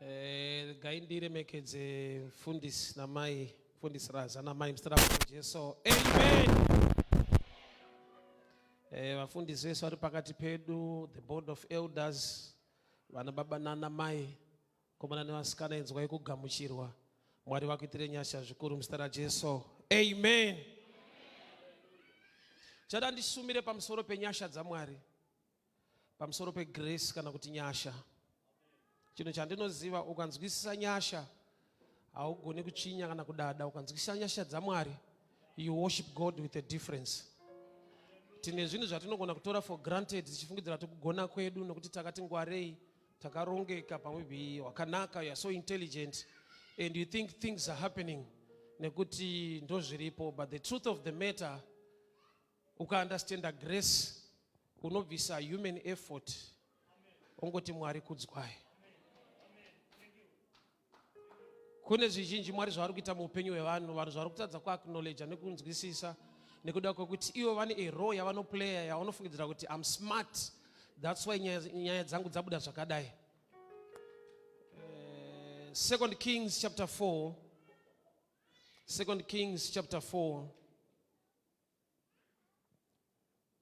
Eh, regai ndiremekedze mfundisi namai mfundisi Raza namai muzita raMambo Jesu. Amen. Eh, vafundisi vese vari pakati pedu, the board of elders, vana baba nana mai, komana nevasikana inzwai kugamuchirwa. Mwari vakuitire nyasha zvikuru muzita raJesu. Amen. Chada ndisumire pamusoro penyasha dzaMwari. pamusoro pegrace kana kuti nyasha chinhu chandinoziva ukanzwisisa nyasha haugoni kutsvinya kana kudada ukanzwisisa nyasha dzamwari you worship god with a difference tine zvinhu zvatinogona kutora for granted tichifungidzira kuti kugona kwedu nokuti takati ngwarei takarongeka pamwe wakanaka you are so intelligent and you think things are happening nekuti ndozviripo but the truth of the matter Ukaunderstanda grace unobvisa human effort ongoti Mwari kudzwai. Kune zvizhinji Mwari zvavari kuita muupenyu hwevanhu, vanhu zvavari kutadza kuacknowledge nekunzwisisa nekuda kwekuti ivo vane a role yavanoplaya yavanofungidzira kuti I'm smart that's why nyaya dzangu dzabuda zvakadai. Uh, Second Kings chapter 4 Second Kings chapter 4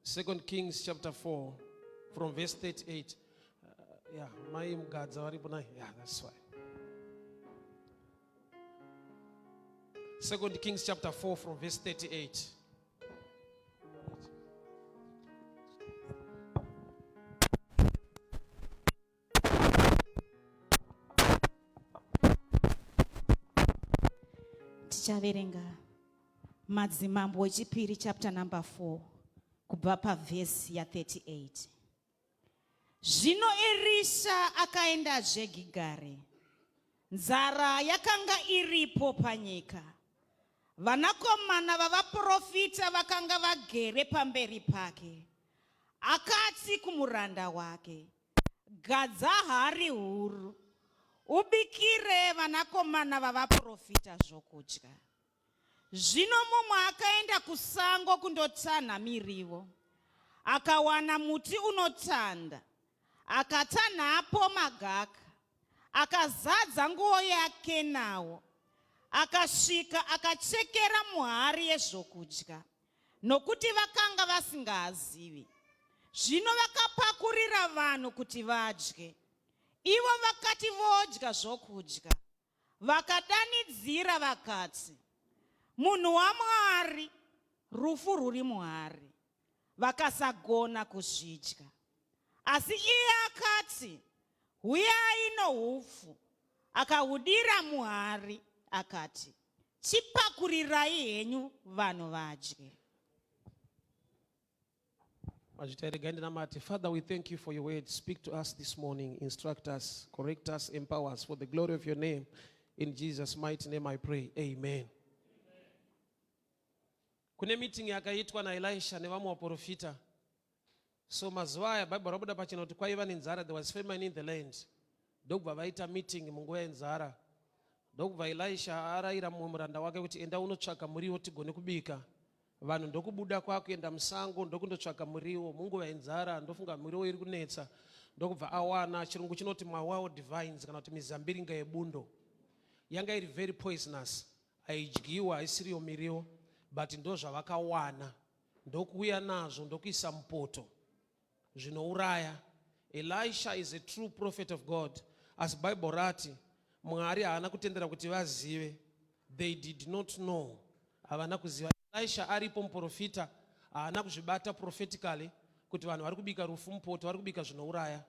Second Kings chapter 4 from verse 38. Yeah, mai Mugadza varipo nai. Yeah, that's why. Second Kings chapter 4 from verse 38. Tichaverenga Madzimambo wechipiri chapter number 4 kubva pavhesi ya38. Zvino Erisha akaendazve Gigari. Nzara yakanga iripo panyika. Vanakomana vavaprofita vakanga vagere pamberi pake. Akati kumuranda wake, Gadza hari huru, ubikire vanakomana vavaprofita zvokudya. Zvino mumwe akaenda kusango kundotanha mirivo, akawana muti unotanda, akatanhapo magaka, akazadza nguo yake nawo, akasvika akachekera muhari yezvokudya, nokuti vakanga vasingaazivi. Zvino vakapakurira vanhu kuti vadye. Ivo vakati vodya zvokudya, Vakadanidzira vakati, Munhu waMwari, rufu rwuri muhari. Vakasagona kuzvidya. Asi iye akati, Huyai nohupfu. Akahudira muhari akati, Chipakurirai henyu vanhu vadye. Mazvita regai ndinamate. Father, we thank you for your word. Speak to us this morning. Instruct us, correct us, empower us for the glory of your name. In Jesus' mighty name I pray. Amen. Kune meeting yakaitwa naElisha nevamwe vaprofita. So mazuva aya Bible rabuda pachena kuti kwaiva nenzara, there was famine in the land. Ndokubva vaita meeting munguva yenzara. Ndokubva Elisha arayira mumwe muranda wake kuti enda unotsvaka muriwo tigone kubika. Vanhu ndokubuda kwakuenda musango ndokundotsvaga muriwo munguva yenzara ndofunga muriwo iri kunetsa ndokubva awana chirungu chinoti mawild vines kana kuti mizambiringa yebundo yanga iri very poisonous haidyiwa haisiriyo miriwo but ndozvavakawana ndokuuya nazvo ndokuisa mupoto zvinouraya. Elisha is a true prophet of God. Asi Bible rati Mwari haana kutendera kuti vazive. They did not know. Havana kuziva. Elisha aripo muprofita haana kuzvibata prophetically kuti vanhu vari kubika rufu mupoto vari kubika zvinouraya.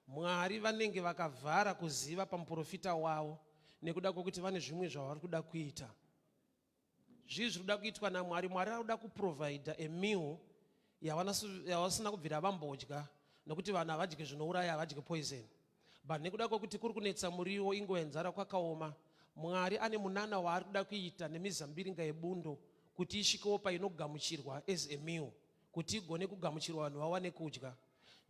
Mwari vanenge vakavhara kuziva pamuprofita wavo nekuda kwekuti vane zvimwe zvavari kuda kuita. Zvii zviri kuda kuitwa naMwari? Mwari ari kuda kuprovhaidha a meal yavasina kubvira vambodya nokuti vanhu havadye zvinouraya, havadye poison. But nekuda kwekuti kuri kunetsa muriwo, inguva yenzara kwakaoma, Mwari ane munana waari kuda kuita nemizambiringa yebundo kuti isvikewo painogamuchirwa as a meal, kuti igone kugamuchirwa vanhu vawane kudya.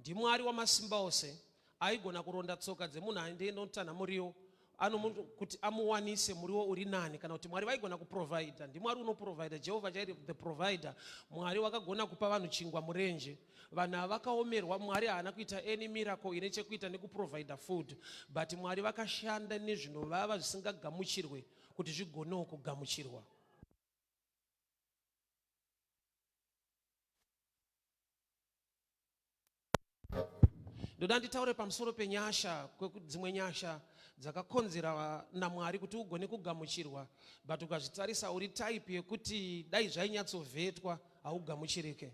NdiMwari wamasimba ose, aigona kuronda tsoka dzemunhu aendeenda onotanha muriwo. Anomu, kuti amuwanise muriwo uri nani kana kuti Mwari vaigona kuprovida. NdiMwari unoprovida, Jehovha Jireh the provider. Mwari wakagona kupa vanhu chingwa murenje. Vanhu ava vakaomerwa, Mwari haana kuita any miracle ine chekuita nekuprovida food, but Mwari vakashanda nezvinovava zvisingagamuchirwe kuti zvigonewo kugamuchirwa. Ndoda nditaure pamusoro penyasha, dzimwe nyasha dzakakonzera naMwari kuti ugone kugamuchirwa, but ukazvitarisa uri type yekuti dai zvainyatsovhetwa haugamuchirike.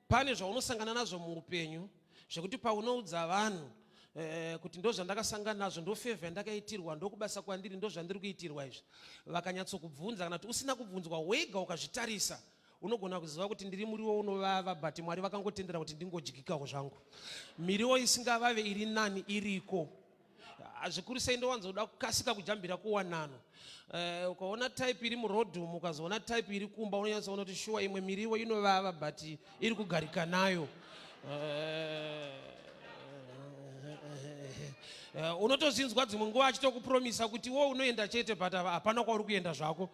Pane zvaunosangana nazvo muupenyu zvekuti paunoudza vanhu eh, kuti ndozvandakasangana nazvo, ndofevha yandakaitirwa, ndokubasa kwandiri, ndozvandiri kuitirwa izvi, vakanyatsokubvunza kana kuti usina kubvunzwa wega ukazvitarisa unogona kuziva kuti ndiri muriwo unovava, but Mwari vakangotendera kuti ndingodyikawo zvangu. Miriwo isingavave iri nani iriko zvikuru sei. Ndowanzoda kukasika kujambira kuwanano. Ukaona type iri muroad umu, ukazoona type iri kumba, unonyatsoona kuti shuwa imwe miriwo inovava but iri kugarika nayo. Unotozinzwa dzimwe nguva achitokupromisa kuti wo unoenda chete, but hapana kwauri kuenda zvako.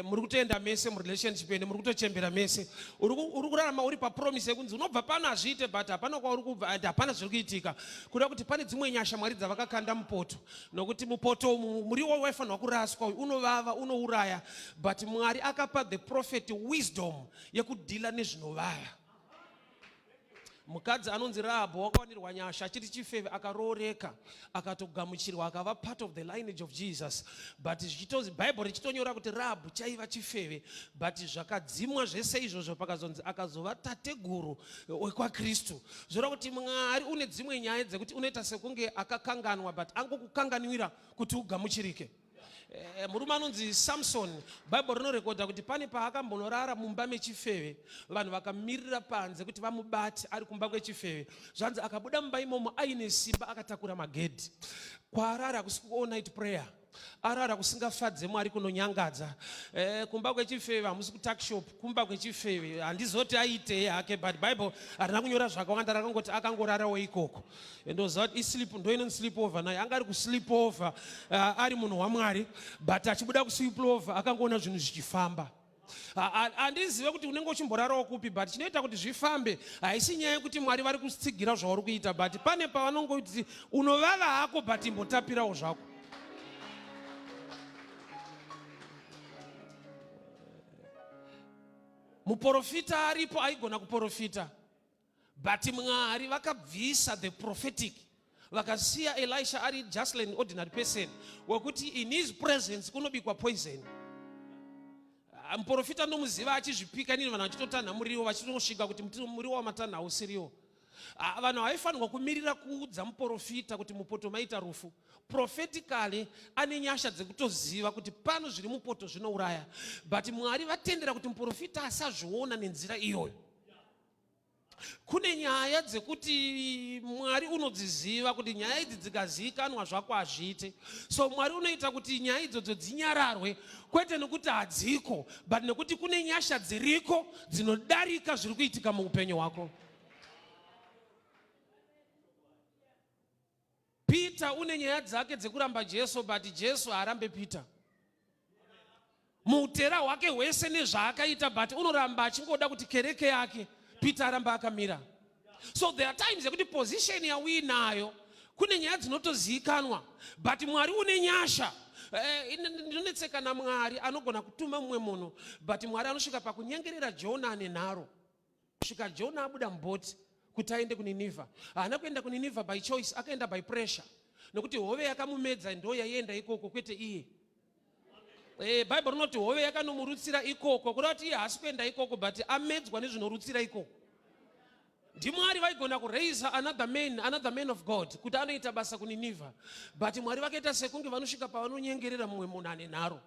Muri kutoenda mese murelationship ende muri kutochembera mese. Uri kurarama uri papromise yekunzi unobva pano, hazviite, but hapana kwauri kubva and hapana zviri kuitika. Kuda kuti pane dzimwe nyasha Mwari dzavakakanda mupoto, nokuti mupoto umu muriwo waifanirwa kuraswa uyu, unovava, unouraya, but Mwari akapa the prophet wisdom yekudhila nezvinovava. Mukadzi anonzi Rahabho wakawanirwa nyasha achiti chifeve, akarooreka, akatogamuchirwa, akava part of the lineage of Jesus, but zvichitozi Bhaibheri richitonyora kuti Rahabhu chaiva chifeve, but zvakadzimwa zvese izvozvo pakazonzi akazova tateguru wekwaKristu. Zvoreva kuti Mwari une dzimwe nyaya dzekuti unoita sekunge akakanganwa, but angokukanganwira kuti ugamuchirike. Murume anonzi Samson, Bhaibheri rinorekodha kuti pane paakambonorara mumba mechifeve, vanhu vakamirira panze kuti vamubate ari kumba kwechifeve. Zvanzi akabuda mumba imomo aine simba, akatakura magedhi. Kwaarara kusi all night prayer, arara kusingafadze Mwari, kunonyangadza. Kumba kwechifeve, hamusi kutuckshop, kumba kwechifeve. Handizoti aitei hake, but Bible harina kunyora zvakawanda, rakangoti akangorarawo ikoko. Ndoziva kuti isleep ndo inonzi sleep over naye anga ari kusleep over, ari munhu waMwari, but achibuda kusleep over akangoona zvinhu zvichifamba. Handizive kuti unenge uchimborarawo kupi, but chinoita kuti zvifambe haisi nyaya yekuti Mwari vari kutsigira zvauri kuita, but pane pavanongoti unovava hako, but imbotapirawo zvako. Muprofita aripo aigona kuprofita, but Mwari vakabvisa the prophetic, vakasiya Elisha ari just an ordinary person wekuti in his presence kunobikwa poison. Muprofita ndomuziva achizvipika nini, vanhu vachitotanha muriwo, vachitosvika kuti muriwo wamatanha hausiriwo. Vanhu havaifanirwa kumirira kuudza muprofita kuti mupoto maita rufu. Prophetically ane nyasha dzekutoziva kuti pano zviri mupoto zvinouraya, but Mwari vatendera kuti muprofita asazviona nenzira iyoyo. Kune nyaya dzekuti Mwari unodziziva kuti nyaya idzi dzikazivikanwa zvako hazviite, so Mwari unoita kuti nyaya idzodzo dzinyararwe, kwete nekuti hadziko, but nekuti kune nyasha dziriko dzinodarika zviri kuitika muupenyu hwako. Peter une nyaya dzake dzekuramba Jesu, but Jesu haarambe Peter muutera hwake hwese nezvaakaita, but unoramba achingoda kuti kereke yake Peter aramba akamira. So there are times yekuti position yauinayo kune nyaya dzinotozivikanwa, but Mwari une nyasha. Ndinonetseka naMwari anogona kutuma mumwe munhu, but Mwari anosvika pakunyengerera Jona ane nharo, kusvika Jona abuda mubhoti kuti aende kuNinivha. Haana kuenda kuNinivha by choice, akaenda by pressure, nokuti hove yakamumedza ndo yaienda ikoko, kwete iye. Bhaibheri rinoti hove yakanomurutsira ikoko, kuda kuti iye haasi kuenda ikoko, but amedzwa nezvinorutsira ikoko. NdiMwari vaigona kuraisa another man, another man of God kuti anoita basa kuNinivha, but Mwari vakaita sekunge vanosvika pavanonyengerera mumwe munhu ane nharo.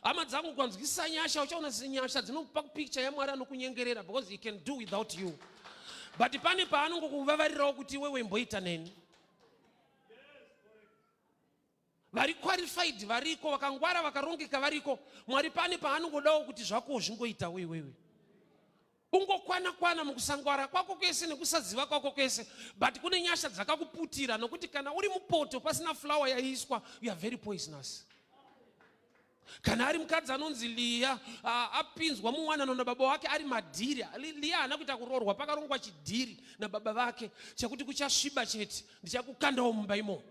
Hama dzangu, ukanzwisisa nyasha, uchaona nyasha dzinokupa picture yaMwari anokunyengerera, because he can do without you, but pane paanongokuvavarirawo kuti iwewe imboita neni. Vari qualified variko, vakangwara, vakarongeka variko. Mwari pane paanongodawo kuti zvako zvingoitawo iwewe. Ungokwana kwana mukusangwara kwako kwese nekusaziva kwako kwese, but kune nyasha dzakakuputira, nokuti kana uri mupoto pasina flower yaiswa, you are very poisonous. Kana ari mukadzi anonzi Liya, apinzwa muwanano nababa wake ari madhiri. Liya haana kuita kuroorwa, pakarongwa chidhiri nababa vake chekuti kuchasviba chete, ndichakukandawo mumba imomo.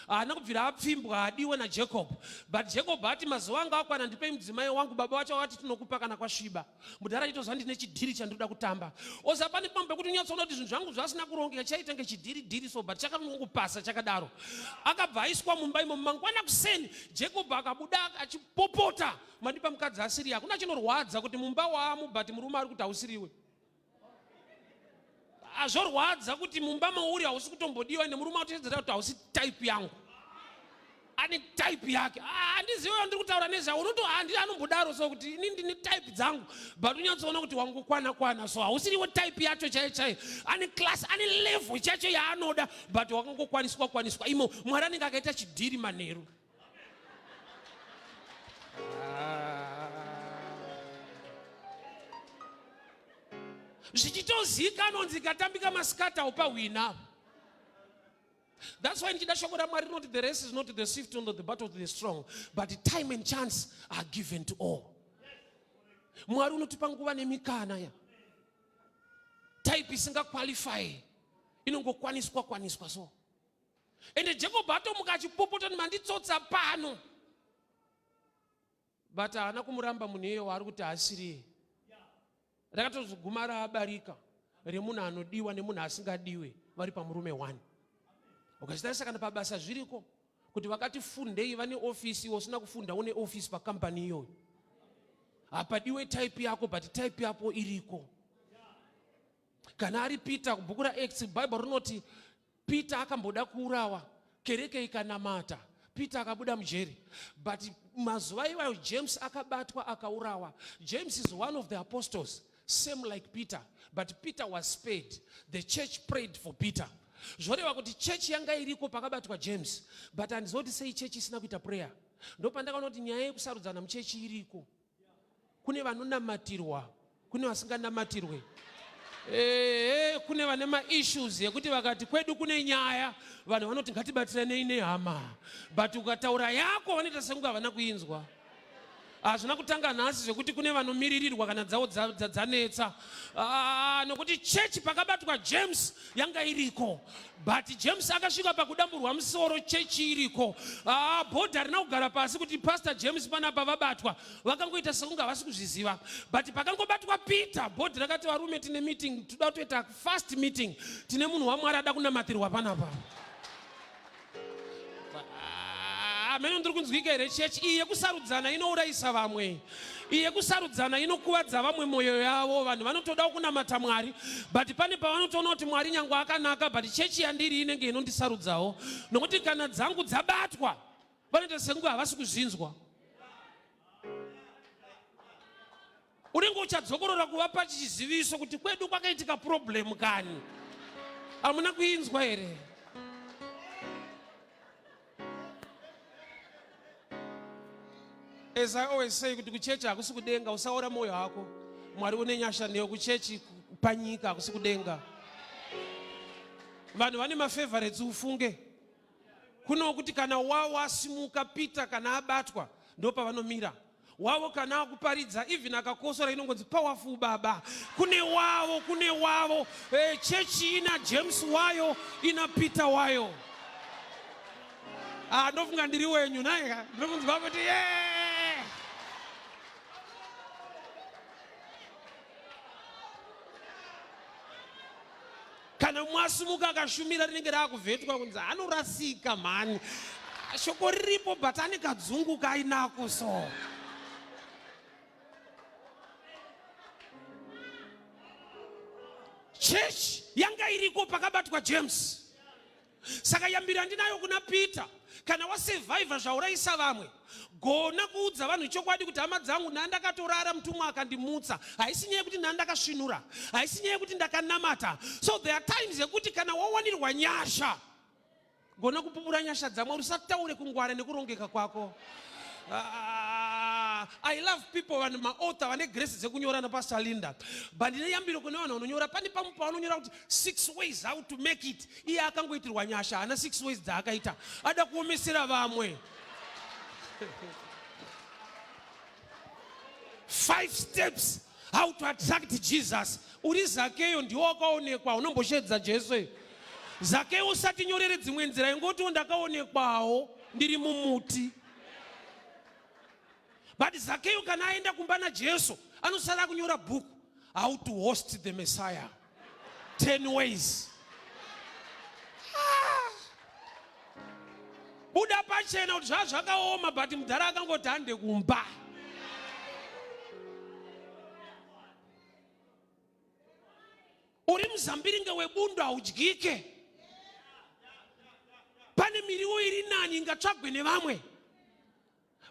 Haana kubvira apfimbwa adiwe naJacob, but Jacob ati mazuva anga akwana, ndipei mudzimai wangu. Baba vacho vakati tinokupa kana kwasviba. Mudhara achitozva ndine chidhiri chandinoda kutamba. Oza pane pamwe pekuti unyatsoona kuti zvinhu zvangu zvasina kurongeka, chaita nge chidhiri dhiri so, but chakangopasa chakadaro. Akabva aiswa mumba imomo. Mangwana kuseni Jacob akabuda achipopota, mandipa mukadzi asiri. Hakuna chinorwadza kuti mumba waamu, but murume ari kuti hausiriwe. Azvorwadza kuti mumba mauri hausi kutombodiwa, nemurume atotedzera kuti hausi type yangu, ane type yake. Handizivi ah, ndiri kutaura nezvavo unoto handi anombodaro so kuti ini ndine type dzangu, but unyatsoona kuti wangokwana kwana so hausiriwo type yacho chaiyo chaiyo. Ane class, ane level chacho yaanoda, but wakangokwaniswa kwaniswa imo. Mwari anenge akaita chidhiri manheru. Zvichitozikanwa nzi ikatambika masikati haupahwina. That's why ndichida shoko raMwari rinoti the race is not the swift nor the battle to the strong, but time and chance are given to all. Mwari unotipa nguva nemikana ya type isingaqualify inongokwaniswa kwaniswa so. Ende Jacob atomuka achipopota, manditsotsa pano, but haana kumuramba munhu iye waari kuti haasiriye. Rakatozoguma raabarika remunhu anodiwa nemunhu asingadiwe vari pamurume one. Ukachitarisa kana pabasa zviriko kuti vakati fundei vane ofisi, iwe usina kufunda une ofisi pakambani iyoyo. Hapadiwe type yako, but type yako iriko. Kana ari Peter, kubhuku raActs Bible rinoti Peter akamboda kuurawa, kereke ikanamata, Peter akabuda mujeri, but mazuva iwayo James akabatwa akaurawa. James is one of the apostles, same like Peter, but Peter was spared. The church prayed for Peter. Zvoreva kuti chechi yanga iriko pakabatwa James, but handizoti sei chechi isina kuita prayer. Ndopandakaona kuti nyaya yekusarudzana muchechi iriko. Kune vanonamatirwa, kune vasinganamatirwe. Ehe, kune vane maissues ekuti vakati kwedu kune nyaya, vanhu vanoti ngatibatiranei nehama, but ukataura yako vanoita sekunge havana kuinzwa. Hazvina kutanga nhasi zvekuti kune vanomiririrwa kana dzavo dzanetsa. Ah, nokuti chechi pakabatwa James yanga iriko, but James akasvika pakudamburwa musoro chechi iriko. Ah, bhodhi harina kugara pasi kuti Pastor James panapa vabatwa, vakangoita sekunge havasi kuzviziva. But pakangobatwa Peter, bhodhi rakati varume tine meeting, toda kutoita fast meeting, tine munhu waMwari ada kunamatirwa panapa. Ameno ndiri kunzwika here? Chechi iyi yekusarudzana inourayisa vamwe, iyi yekusarudzana inokuvadza vamwe mwoyo yavo. Vanhu vanotoda kunamata Mwari, but pane pavanotoona kuti Mwari nyange akanaka, but chechi yandiri inenge inondisarudzawo, nokuti kana dzangu dzabatwa vanoita sekunge havasi kuzvinzwa. Unenge uchadzokorora kuvapa chiziviso kuti kwedu kwakaitika problem kani, hamuna kuinzwa here? As I always say kuti kuchechi hakusi kudenga, usaora mwoyo hako. Mwari une nyasha newe. Kuchechi panyika hakusi kudenga. Vanhu vane mafavorites ufunge. Kuno kuti kana wasimuka Peter kana abatwa ndopavanomira. Wavo kana akuparidza even akakosora inongonzi powerful baba. Kune wavo, kune wavo. Chechi ina James wayo, ina Peter wayo. Ndofunga ndiri wenyu naika. Ndiri kunzwa kuti yeah! Kana mwasimuka akashumira rinenge raakuvhetwa kunzi anorasika mhani. Shoko riripo but ane kadzungu kainako so. Church yanga iriko pakabatwa James. Saka yambiro yandinayo kuna Peter, kana wasurvivor zvaurayisa vamwe, gona kuudza vanhu chokwadi kuti hama dzangu, ndandakatorara mutumwa akandimutsa. Haisi nyaya yekuti ndandakasvinura, haisi nyaya yekuti ndakanamata. So there are times yekuti kana wawanirwa nyasha, gona kupupura nyasha dzaMwari, usataure kungwara nekurongeka kwako. Ah, I love people vanhu maauthor vane grace dzekunyora napastor Linda. But ndine yambiro kune vanhu vanonyora pane pamwe pavanonyora kuti six ways how to make it. Iye akangoitirwa nyasha haana six ways dzaakaita. Ada kuomesera vamwe. Five steps how to attract Jesus. Uri Zakeyo ndiwo wakaonekwa unomboshedza Jesu. Zakeyo usatinyorere dzimwe nzira ingotiwo ndakaonekwawo ndiri mumuti. But Zakeyo kana aenda kumba naJesu anosara kunyora book how to host the Messiah. 10 ways. Ah. Buda pachena kuti zvaa zvakaoma but mudhara akangoti hande kumba. Uri muzambiringa webundo haudyike. Pane miriwo iri nani ingatsvagwe nevamwe.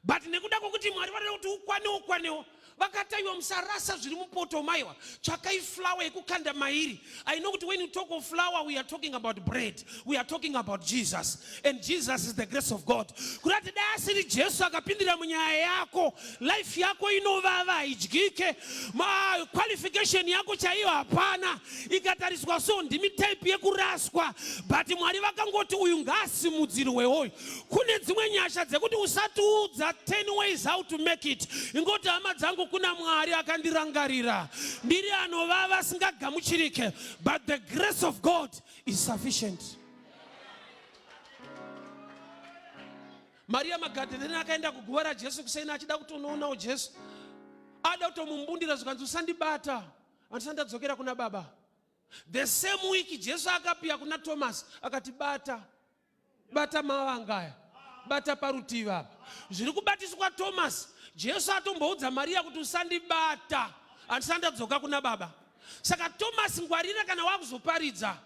But nekuda kwekuti Mwari vanoda kuti ukwanewo ukwanewo vakataiwa musarasa zviri mupoto maiwa tsvakai flower yekukanda mairi. I know kuti when you talk of flour we are talking about bread, we are talking about Jesus, and Jesus is the grace of God. Kurati dai asiri Jesu akapindira munyaya yako, life yako inovava haidyike, ma qualification yako chaiyo hapana, ikatariswa so ndimi type yekuraswa, but Mwari vakangoti uyu ngaasimudzirwe uyu. Kune dzimwe nyasha dzekuti usatiudza 10 ways how to make it. Ingoti hama dzangu kuna Mwari akandirangarira. Ndiri anovava asingagamuchirike, but the grace of God is sufficient. Maria Magadalena akaenda kuguva raJesu kuseni achida kutonoonawo Jesu. Ada kutomumbundira zvikanzi usandibata. Handisati ndadzokera kuna baba. The same week Jesu akapiya kuna Thomas akati bata. Bata mavanga aya. Bata parutivi apa. Zviri kubatiswa Thomas. Jesu atomboudza Maria kuti usandibata. Handisati ndadzoka kuna baba. Saka Thomas ngwarira kana wakuzoparidza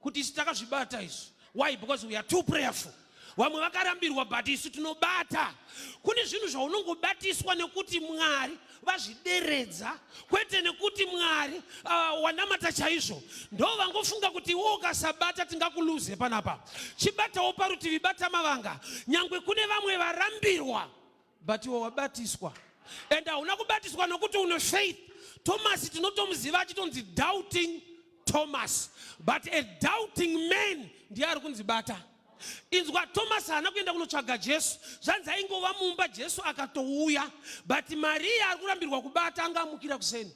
kuti isu takazvibata isu. Why? Because we are too prayerful. Vamwe vakarambirwa but isu tinobata. Kune zvinhu zvaunongobatiswa nekuti Mwari vazvideredza, kwete nekuti Mwari wanamata chaizvo. Ndo vangofunga kuti iwe ukasabata tingakuluze panapa. Chibatawo parutivi, bata mavanga. Nyangwe kune vamwe varambirwa but iwe wabatiswa. And hauna kubatiswa nokuti une faith. Thomas tinotomuziva achitonzi doubting Thomas, but a doubting man ndiye ari kunzi bata. Inzwa, Thomas haana kuenda kunotsvaga Jesu, zvanzi aingova mumba Jesu akatouya, but Maria ari kurambirwa kubata, anga amukira kuseni.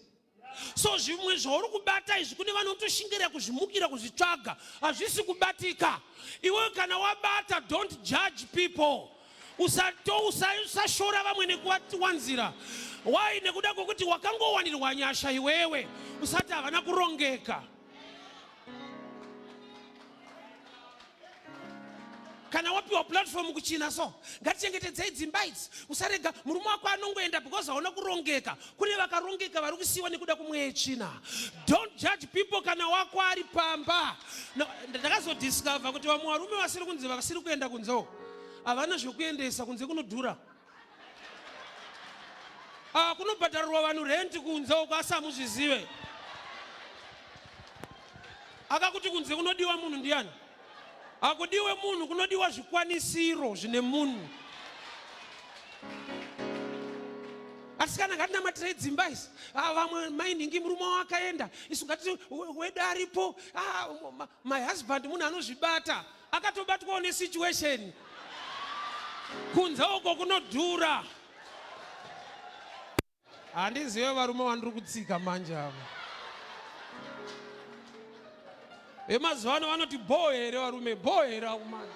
So zvimwe zvauri kubata izvi kune vanotoshingira kuzvimukira kuzvitsvaga, hazvisi kubatika. Iwe kana wabata, don't judge people. Usashora vamwe nekuvawanzira. Why? Nekuda kwekuti wakangowanirwa nyasha iwewe, usati havana kurongeka. Kana wapiwa platform kuchina so ngatichengetedzei dzimba idzi, usarega murume wako anongoenda because hauna kurongeka. Kune vakarongeka vari kusiyiwa nekuda kumweya yetsvina. Don't judge people kana wako ari pamba. No, ndakazodiscover kuti vamwe varume vasiri kunze vasiri kuenda kunze uko havana zvekuendesa kunze, kunodhura. Kunobhadharirwa vanhu renti kunze uko, asi hamuzvizive. Akakuti kunze kunodiwa munhu ndiani? Hakudiwe munhu, kunodiwa zvikwanisiro zvine munhu. Asi kana ngatinamatirei dzimba isi. Vamwe mainhingi murume wakaenda, isu ngati wedu aripo. My husband munhu anozvibata, akatobatwawo nesituation. Kunze uko kunodhura. Handizive varume vandiri kutsika manje ava. Vemazuva ano vanoti bho here varume, bho here akumana.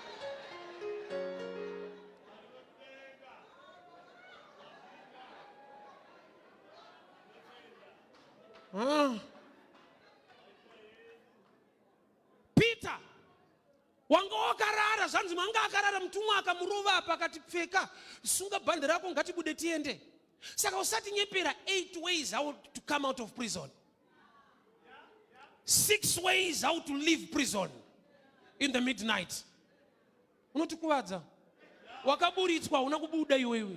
Peter wanga wakarara, zvanzi manga akarara, mutumwa akamurova apa akati pfeka, sunga bhande rako ngatibude tiende. Saka usatinyepera 8 ways how to come out of prison, 6 ways how to leave prison in the midnight. Unotikuvadza, wakaburitswa, hauna kubuda iwewe.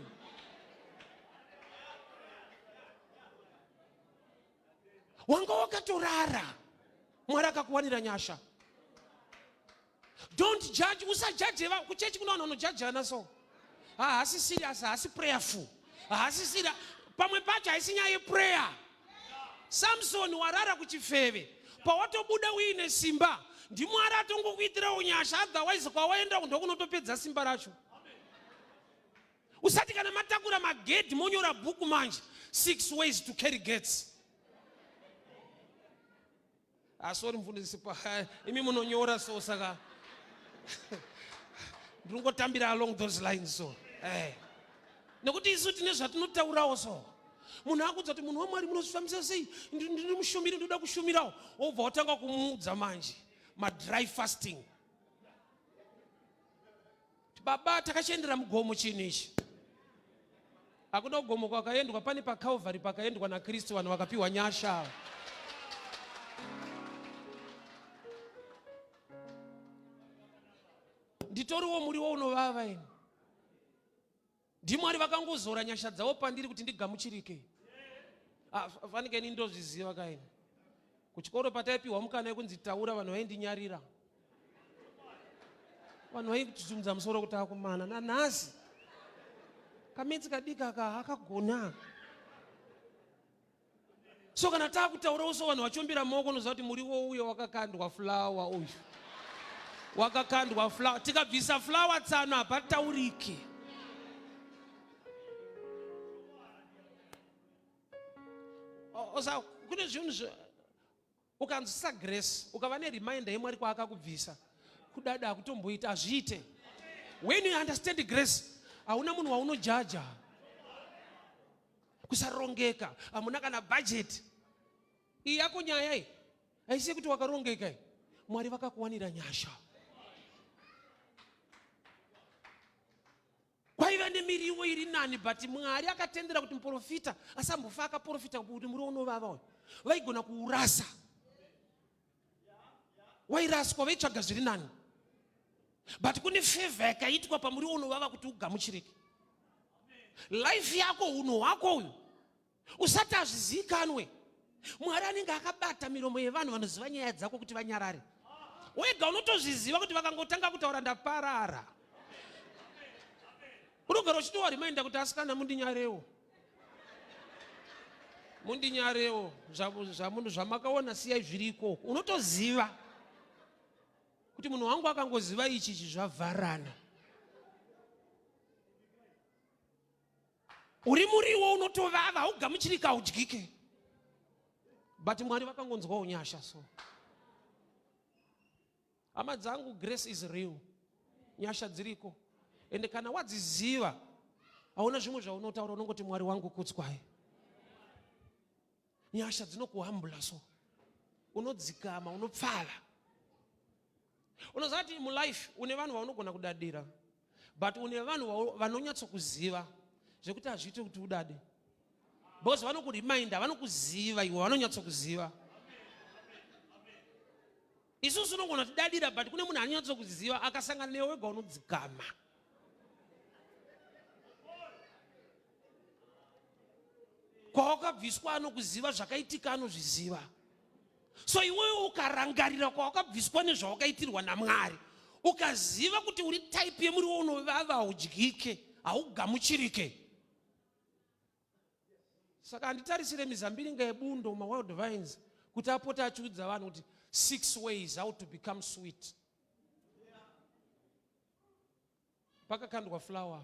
Wanga wakatorara, Mwari akakuwanira nyasha. Don't judge, usajaje. Kuchechi kuna vanhu vanojajana so. Haasi serious, haasi prayerful, Haasisira pamwe pacho haisi nyaya yeprayer. Samsoni warara kuchifeve, pawatobuda uine simba ndiMwari atongokuitirawo nyasha, otherwise kwawaenda ndokunotopedza simba racho. Usati kana matakura magedhi monyora bhuku manje, 6 ways to carry gates. Asori mufundisi, imi munonyora so, saka ndinongotambira along those lines so eh. Nekuti isu tine zvatinotaurawo so munhu akudza kuti munhu waMwari munozvifambisa sei, ndiri mushumiri, ndoda kushumirawo, wobva watanga kumuudza manje madry fasting. Baba, takachiendera mugomo chinhu ichi. Hakuna kugomo kwakaendwa, pane paCalvary pakaendwa naKristu, vanhu vakapiwa nyasha. Nditoriwo muriwo unovava ini. NdiMwari vakangozora nyasha dzavo pandiri kuti ndigamuchirike. Ah, fanike ini ndozviziva kaini. Kuchikoro pataipiwa mukana yekunzi taura, vanhu vaindinyarira, vanhu vaituzumudza musoro kuti akumana nanhasi kametsi kadiki aka akagona. So kana taakutaurawo so vanhu vachiombera maoko, unoziva kuti muriwo uyo wakakandwa fulawa, uyu wakakandwa fulawa. Tikabvisa fulawa tsano hapatauriki. Osa kune zvinhu ukanzwisisa grace, ukava nereminder yeMwari kwaakakubvisa, kudada hakutomboita, hazviite. When you understand grace, hauna munhu waunojaja kusarongeka, hamuna kana bhajeti. Iyi yako nyaya iyi haisi yekuti wakarongeka iyi. Mwari vakakuwanira nyasha. Kwaiva nemiriwo iri nani, but Mwari akatendera kuti muprofita asambofa akaprofita kuti muriwo unovava uyu. Vaigona kuurasa, wairaswa, vaitsvaga zviri nani, but kune favor yakaitwa pamuriwo unovava kuti ugamuchirike. Life yako, unhu hwako uyu usati hazvizivikanwe, Mwari anenge akabata miromo yevanhu vanoziva nyaya dzako kuti vanyarare. Wega unotozviziva kuti vakangotanga kutaura ndaparara. Unogara uchitowa reminder kuti asikana, mundinyarewo, mundinyarewo, zvamunhu zvamakaona siyai zviri ikoko. Unotoziva kuti munhu wangu akangoziva ichi ichi zvavharana. Uri muriwo unotovava, haugamuchirika, haudyike, but Mwari vakangonzwawo nyasha. So hama dzangu, grace is real, nyasha dziriko, ende kana wadziziva hauna zvimwe zvaunotaura, unongoti Mwari wangu kudzwai. Nyasha dzinokuhambula, so unodzikama, unopfava. Unoziva kuti mulife une vanhu vaunogona kudadira, but une vanhu vanonyatsokuziva zvekuti hazviiti kuti udade, because vanokuriminda, vanokuziva iwe, vanonyatsokuziva. Isusu unogona kutidadira, but kune munhu anonyatsokuziva, akasangana newe wega unodzikama. Kwawakabviswa anokuziva, zvakaitika anozviziva. So iwewe ukarangarira kwawakabviswa nezvawakaitirwa naMwari, ukaziva kuti uri type yemuriwo unovava, haudyike, haugamuchirike. Saka handitarisire mizambiringa yebundo, mawild vines, kuti apote achiudza vanhu kuti 6 ways how to become sweet. Pakakandwa flour,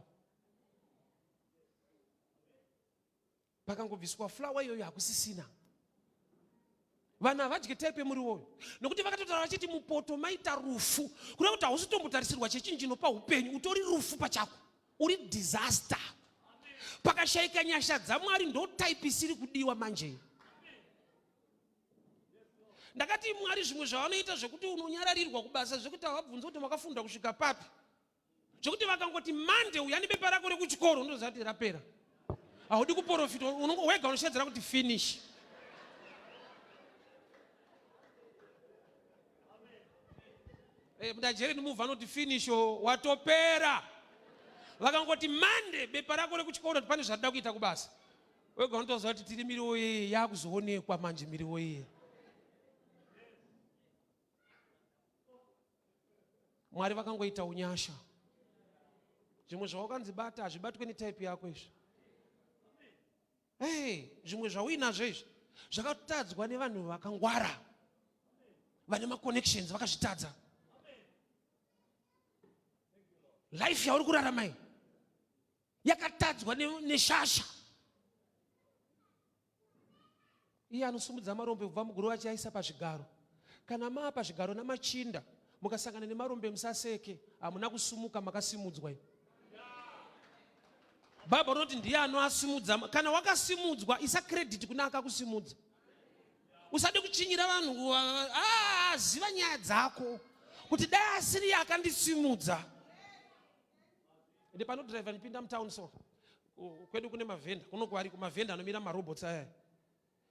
pakangobviswa flour iyoyo hakusisina. Vanhu havadye type yemuriwoyo, nokuti vakatotaura vachiti mupoto maita rufu, kureva kuti hausi tombotarisirwa chechinhu chinopa upenyu, utori rufu pachako, uri disaster. Pakashayika nyasha dzaMwari, ndo type isiri kudiwa manje. Ndakati Mwari zvimwe zvavanoita zvekuti unonyararirwa kubasa, zvekuti havabvunzi kuti makafunda kusvika papi, zvekuti vakangoti Monday uya nebepa rako rekuchikoro, unotoziva kuti rapera, haudi kuprofita, wega unoshedzera kuti finish. Mudajeri muvha anoti finish, watopera. Vakangoti Monday bepa rako rekuchikoro, kuti pane zvatida kuita kubasa, wega unotoziva kuti tiri miriwo iye yakuzoonekwa manje, miriwo iye. Mwari vakangoita unyasha. Zvimwe zvawakanzi bata hazvibatwe netype yako izvi. Hey, zvimwe zvauinazvo izvi zvakatadzwa nevanhu vakangwara vane maconnections vakazvitadza. Life yauri kurarama iyi yakatadzwa neshasha. Iye anosumudza marombe kubva muguru achiaisa pazvigaro. Kana maa pazvigaro namachinda mukasangana nemarombe musaseke, hamuna kusumuka, makasimudzwa. Bhaibheri rinoti ndiye anoasimudza. Kana wakasimudzwa isa credit kuna akakusimudza. Usade kuchinyira vanhu, ah, ziva nyaya dzako kuti dai asiri akandisimudza. Ende panodriver ndipinda mutown so kwedu kune mavhenda kuno kwari kumavhenda anomira marobots aya.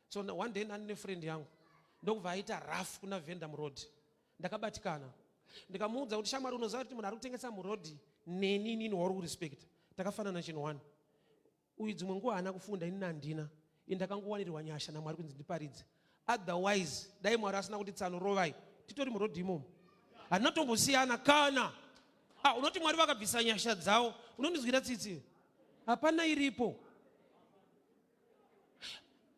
So one day nani nefriend yangu ndokubva aita rough kuna vhenda muroad. Ndakabatikana ndikamuudza kuti shamwari, unoziva kuti munhu ari kutengesa muroad neni inini wauri kurespecta takafanana chinhu one. Uyu dzimwe nguva haana kufunda, inini handina. Ini ndakangowanirwa nyasha naMwari kunzi ndiparidze. Otherwise dai Mwari asina kuti tsano rovai, titori muroad imomo, handina tombosiyana kana. Ah, unoti Mwari vakabvisa nyasha dzavo, unondinzwira tsitsi? Hapana iripo.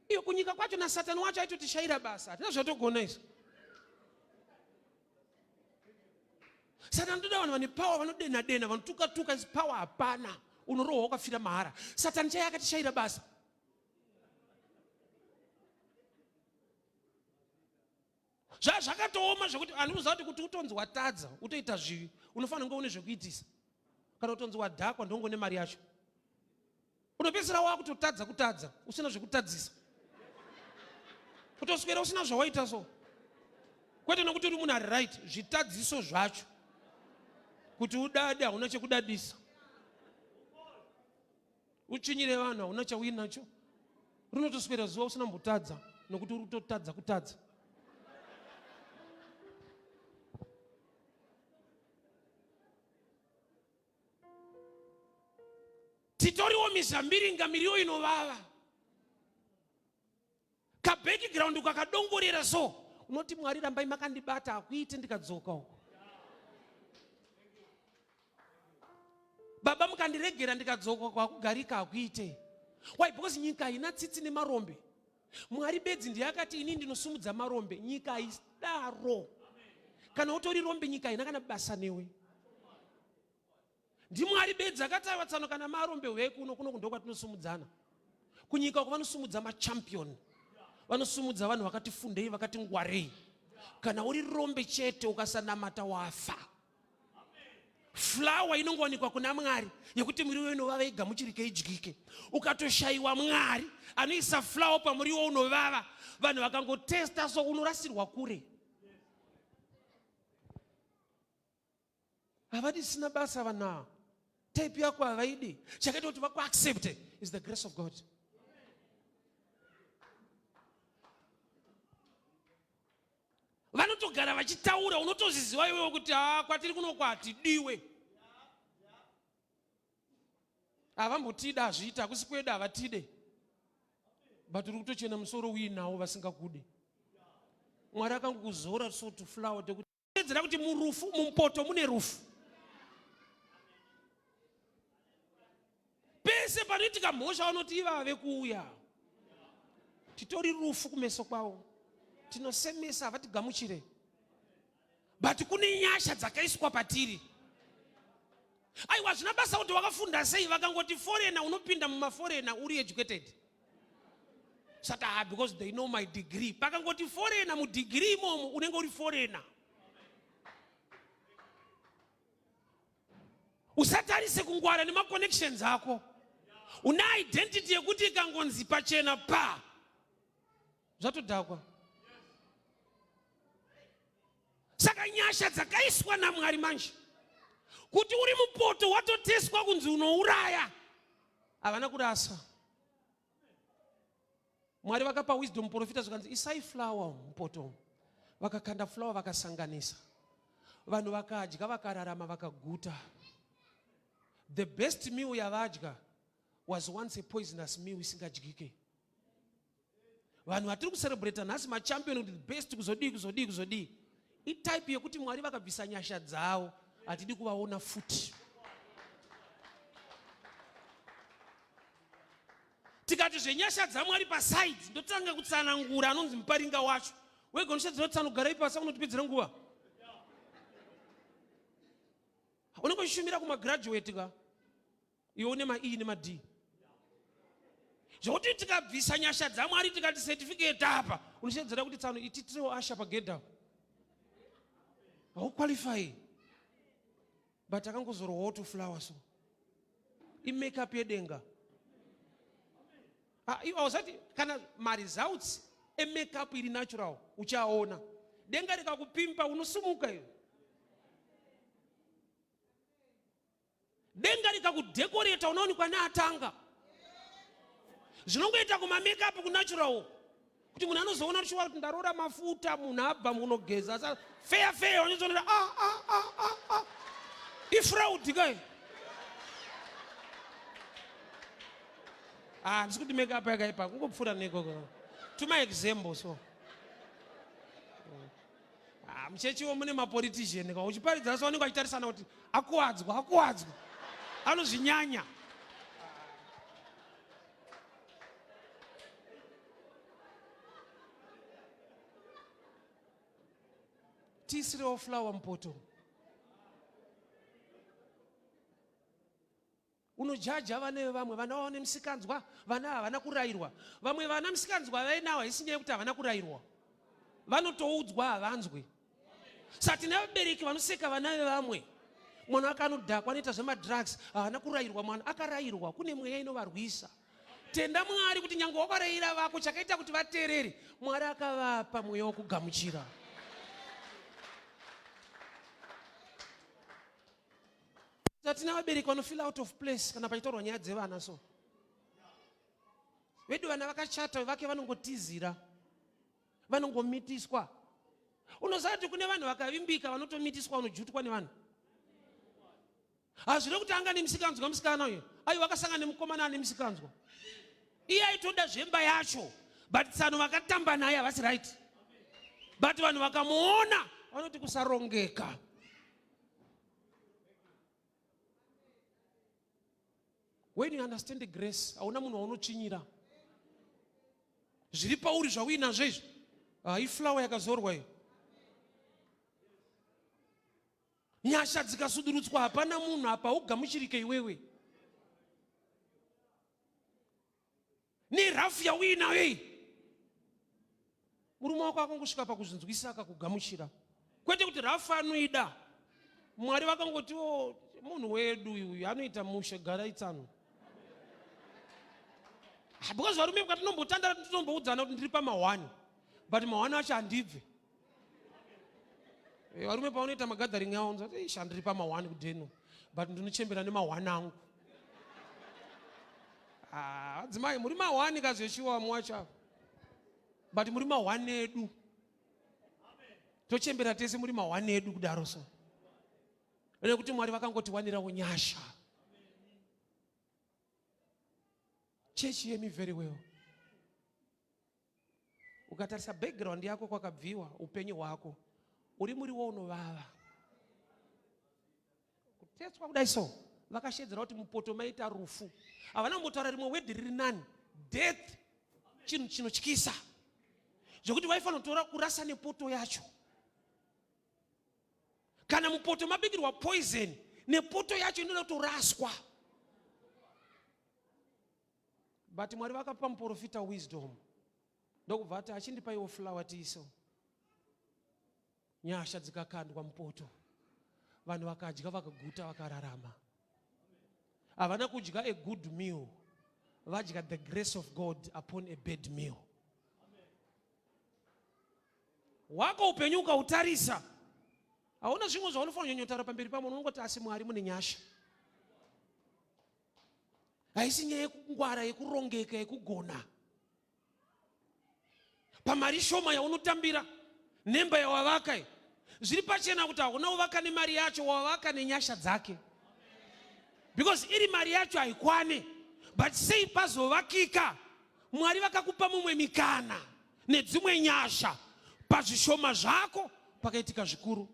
Iyo kunyika kwacho nasatani wacho aitotishaira basa, hatina zvatogona izvo. Satani toda vanhu vane power, vanodena dena, vanotuka tuka, is power hapana, unorohwa ukafira mahara. Satani chaiye akatishaira basa. Zvakatooma zvekuti anoziva kuti kuti utonzi watadza utoita zvivi unofanira kunge une zvekuitisa. Kana utonzi wadhakwa ndongo nemari yacho, unopedzisira wakutotadza kutadza usina zvekutadzisa, kutoswera usina zvawaita. So kwete nokuti uri munhu ari right, zvitadziso zvacho kuti udade hauna chekudadisa, utsvinyire vanhu hauna chauinacho, rinotoswera zuva usina mbotadza nokuti uri kutotadza kutadza. Titoriwo mizambiringa, miriwo inovava, kabackground kakadongorera so unoti Mwari rambai makandibata, hakuite ndikadzoka uko. Baba mukandiregera ndikadzoka kwakugarika hakuite. Why? Because nyika haina tsitsi nemarombe. Mwari bedzi ndiye akati ini ndinosumudza marombe, nyika haidaro. Kana utori rombe nyika haina kana basa newe. NdiMwari bedzi akati aiwa tsano, kana marombe huyai kuno, kuno ndokwatinosumudzana. Kunyika uko vanosumudza machampion, vanosumudza vanhu vakati fundei, vakati ngwarei. Kana uri rombe chete ukasanamata wafa. Flower inongowanikwa kuna Mwari yekuti muriwo inovava igamuchirike idyike. Ukatoshayiwa Mwari anoisa flower pamuriwo unovava, vanhu vakangotesta so unorasirwa kure. Havadi sina basa vanhu ava, type yako havaidi. Chakaita kuti vakuaccepte is the grace of God. Vanotogara vachitaura, unotozviziva iwewe kuti haa kwatiri kuno kwatidiwe, havambotida, hazviita, hakusi kwedu, havatide. But uri kutochena musoro uinawo vasingakude. Mwari akangokuzora so to flower tekuedzera kuti murufu, mumpoto mune rufu. Pese panoitika mhosva vanoti ivave kuuya, titori rufu kumeso kwavo, tinosemesa, havatigamuchire. But kune nyasha dzakaiswa patiri. Aiwa, zvina basa kuti wakafunda sei, vakangoti foreigner unopinda mumaforeigner uri educated. Sati ah, because they know my degree. Pakangoti foreigner mudegree imomo unenge uri foreigner. Usatarise kungwara nemaconnections ako. Una identity yekuti ikangonzi pachena pa zvatodhakwa. Saka nyasha dzakaiswa naMwari manje kuti uri mupoto watoteswa kunzi unouraya, havana kurasa. Mwari vakapa wisdom muprofita, zvikanzi isai flower mupoto. Vakakanda flower, vakasanganisa, vanhu vakadya, vakararama, vakaguta. The best meal yavadya was once a poisonous meal isingadyike. Vanhu vatiri kucelebrata nhasi machampion kuti the best kuzodii kuzodii kuzodii, itype yekuti Mwari vakabvisa nyasha dzavo hatidi kuvaona futi. Ndikati zvenyasha dzaMwari paside, ndotanga kutsanangura anonzi muparinga wacho. Wega unoshedzera kuti tsanogara ipasa unotipedzera nguva. Unenge uchishumira kumagraduate ka. Iwe une ma-E nema-D. Zvekuti tikabvisa nyasha dzaMwari tikati certificate apa, unoshedzera kuti tsano ititirewo asha pagedha apa. Hauqualify. But akangozorwawo to flower so. Imakeup yedenga. Ah, iwe hausati kana maresults emakeup iri natural uchaona. Denga rikakupimpa unosumuka iwe. Denga rikakudekoreta unoonekwa neatanga. Zvinongoita kumamakeup kunatural uko. Kuti munhu anozoona kuti shuwa kuti ndaroora mafuta munhu abva munogeza asa feya feya unozoona ah ah ah ah ah. Ifraud kai. Ah, ndisi kuti makeup yakaipa kungopfuura neko. Tuma example so. Ah, muchechiwo mune mapolitician ka uchiparidza so vanenge vachitarisana kuti akuwadzwa akuwadzwa anozvinyanya. Tiisirewo flower mupoto. Unojaja vana vevamwe, vana vavo nemisikanzwa, vana havana kurairwa. Vamwe vana misikanzwa vainawo haisi nyaya yekuti havana kurairwa, vanotoudzwa havanzwi. Saka tine vabereki vanoseka vana vevamwe. Mwana wake anodhakwa, anoita zvemadrugs, haana kurairwa. Mwana akarairwa, kune mweya inovarwisa. Tenda Mwari kuti nyange wakaraira vako, chakaita kuti vateerere, Mwari akavapa mweya wekugamuchira. Tatina vabereki vanofeel out of place kana pachitaurwa nyaya dzevana so. Vedu vana vakachata vake vanongotizira, vanongomitiswa. Unoziva kuti kune vanhu vakavimbika vanotomitiswa, vanojutwa nevanhu. Hazvina kuti anga nemisikanzwa musikana uyo, aiwa akasangana nemukomana ane misikanzwa. Iye aitoda zvemba yacho, but tsano vakatamba naye havasi right. But vanhu vakamuona vanoti kusarongeka. When you understand the grace, hauna munhu waunotsvinyira. Zviri pauri zvauinazvo izvi, ah, iflower yakazorwa iyo. Nyasha dzikasudurutswa hapana munhu apa, ugamuchirike iwewe. Nerafu yauinayo iyi, murume wako akangosvika pakuzvinzwisa akakugamuchira, kwete kuti rafu anoida. Mwari vakangotiwo munhu wedu uyu anoita mushe, garai tsano. Ah, because varume kwatinombotandara tinomboudzana kuti ndiri pamahwani, but mahwani acho handibve. Eh, varume pavanoita magathering avo unzwa kuti isha ndiri pamahwani kudheno, but ndinochembera nemahwani angu. Ah, adzimai muri mahwani kazveshuwa muwacho ava, but muri mahwani edu, tochembera tese muri mahwani edu kudaro so, nekuti Mwari vakangotiwanirawo nyasha. Church, hear me very well. Ukatarisa background yako kwakabviwa upenyu hwako, uri muriwo unovava. Kutetswa kudai so, vakashedzera kuti mupoto maita rufu. Havana kumbotaura rimwe wedhi riri nani, death, chinhu chinotyisa zvekuti vaifanira kutora kurasa nepoto yacho. Kana mupoto mabikirwa poison, nepoto yacho inoda kutoraswa. But Mwari vakapa muprofita wisdom, ndokubva ati achindipaiwo flower tiiso. Nyasha dzikakandwa mupoto, vanhu vakadya vakaguta vakararama. Havana kudya a good meal, vadya the grace of God upon a bad meal. Wako upenyu ukautarisa, hauna zvimwe zvaunofanira kunyanyotaura pamberi pamo, unongoti asi Mwari mune nyasha. Haisi nyaya yekungwara, yekurongeka, yekugona. Pamari shoma yaunotambira nemba yawavaka iyi, zviri pachena kuti hauna kuvaka nemari yacho, wavaka nenyasha dzake, because iri mari yacho haikwane. But sei pazovakika, Mwari vakakupa mumwe mikana nedzimwe nyasha, pazvishoma zvako pakaitika zvikuru.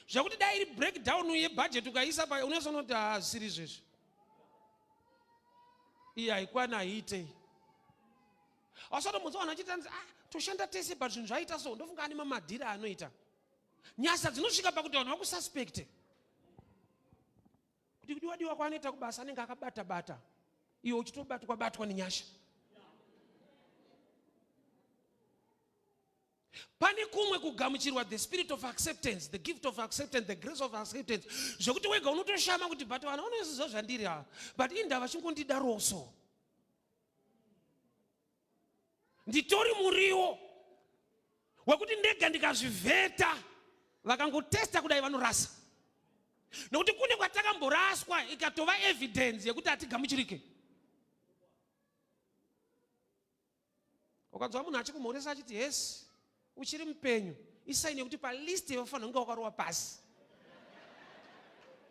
Zvekuti dai iri breakdown yebudget ukaisa pa unozoona kuti hazvisiri izvezvi. Iyi haikwana haiitei. Ausatombonzwa vanhu vachiti anzi ah toshanda tese but zvinhu zvaita so ndofunga ane mamadhiri aanoita. Nyasha dzinosvika pakuti vanhu vakususpecte. Kuti kudiwa diwa kwaanoita kubasa anenge akabata bata. Iwe uchitobatwa batwa nenyasha. Pane kumwe kugamuchirwa the spirit of acceptance, the gift of acceptance, the grace of acceptance, zvekuti wega unotoshama kuti but vanhu vanoziva zvandiri ava, but indava chingondidaroso. Nditori muriwo wekuti ndega ndikazvivheta vakangotesta kudai vanorasa, nekuti kune kwatakamboraswa ikatova evidence yekuti hatigamuchirike. Ukanzwa munhu achikumhoresa achiti hesi uchiri mupenyu, isaini yekuti palist yevafanira kunge wakarova pasi.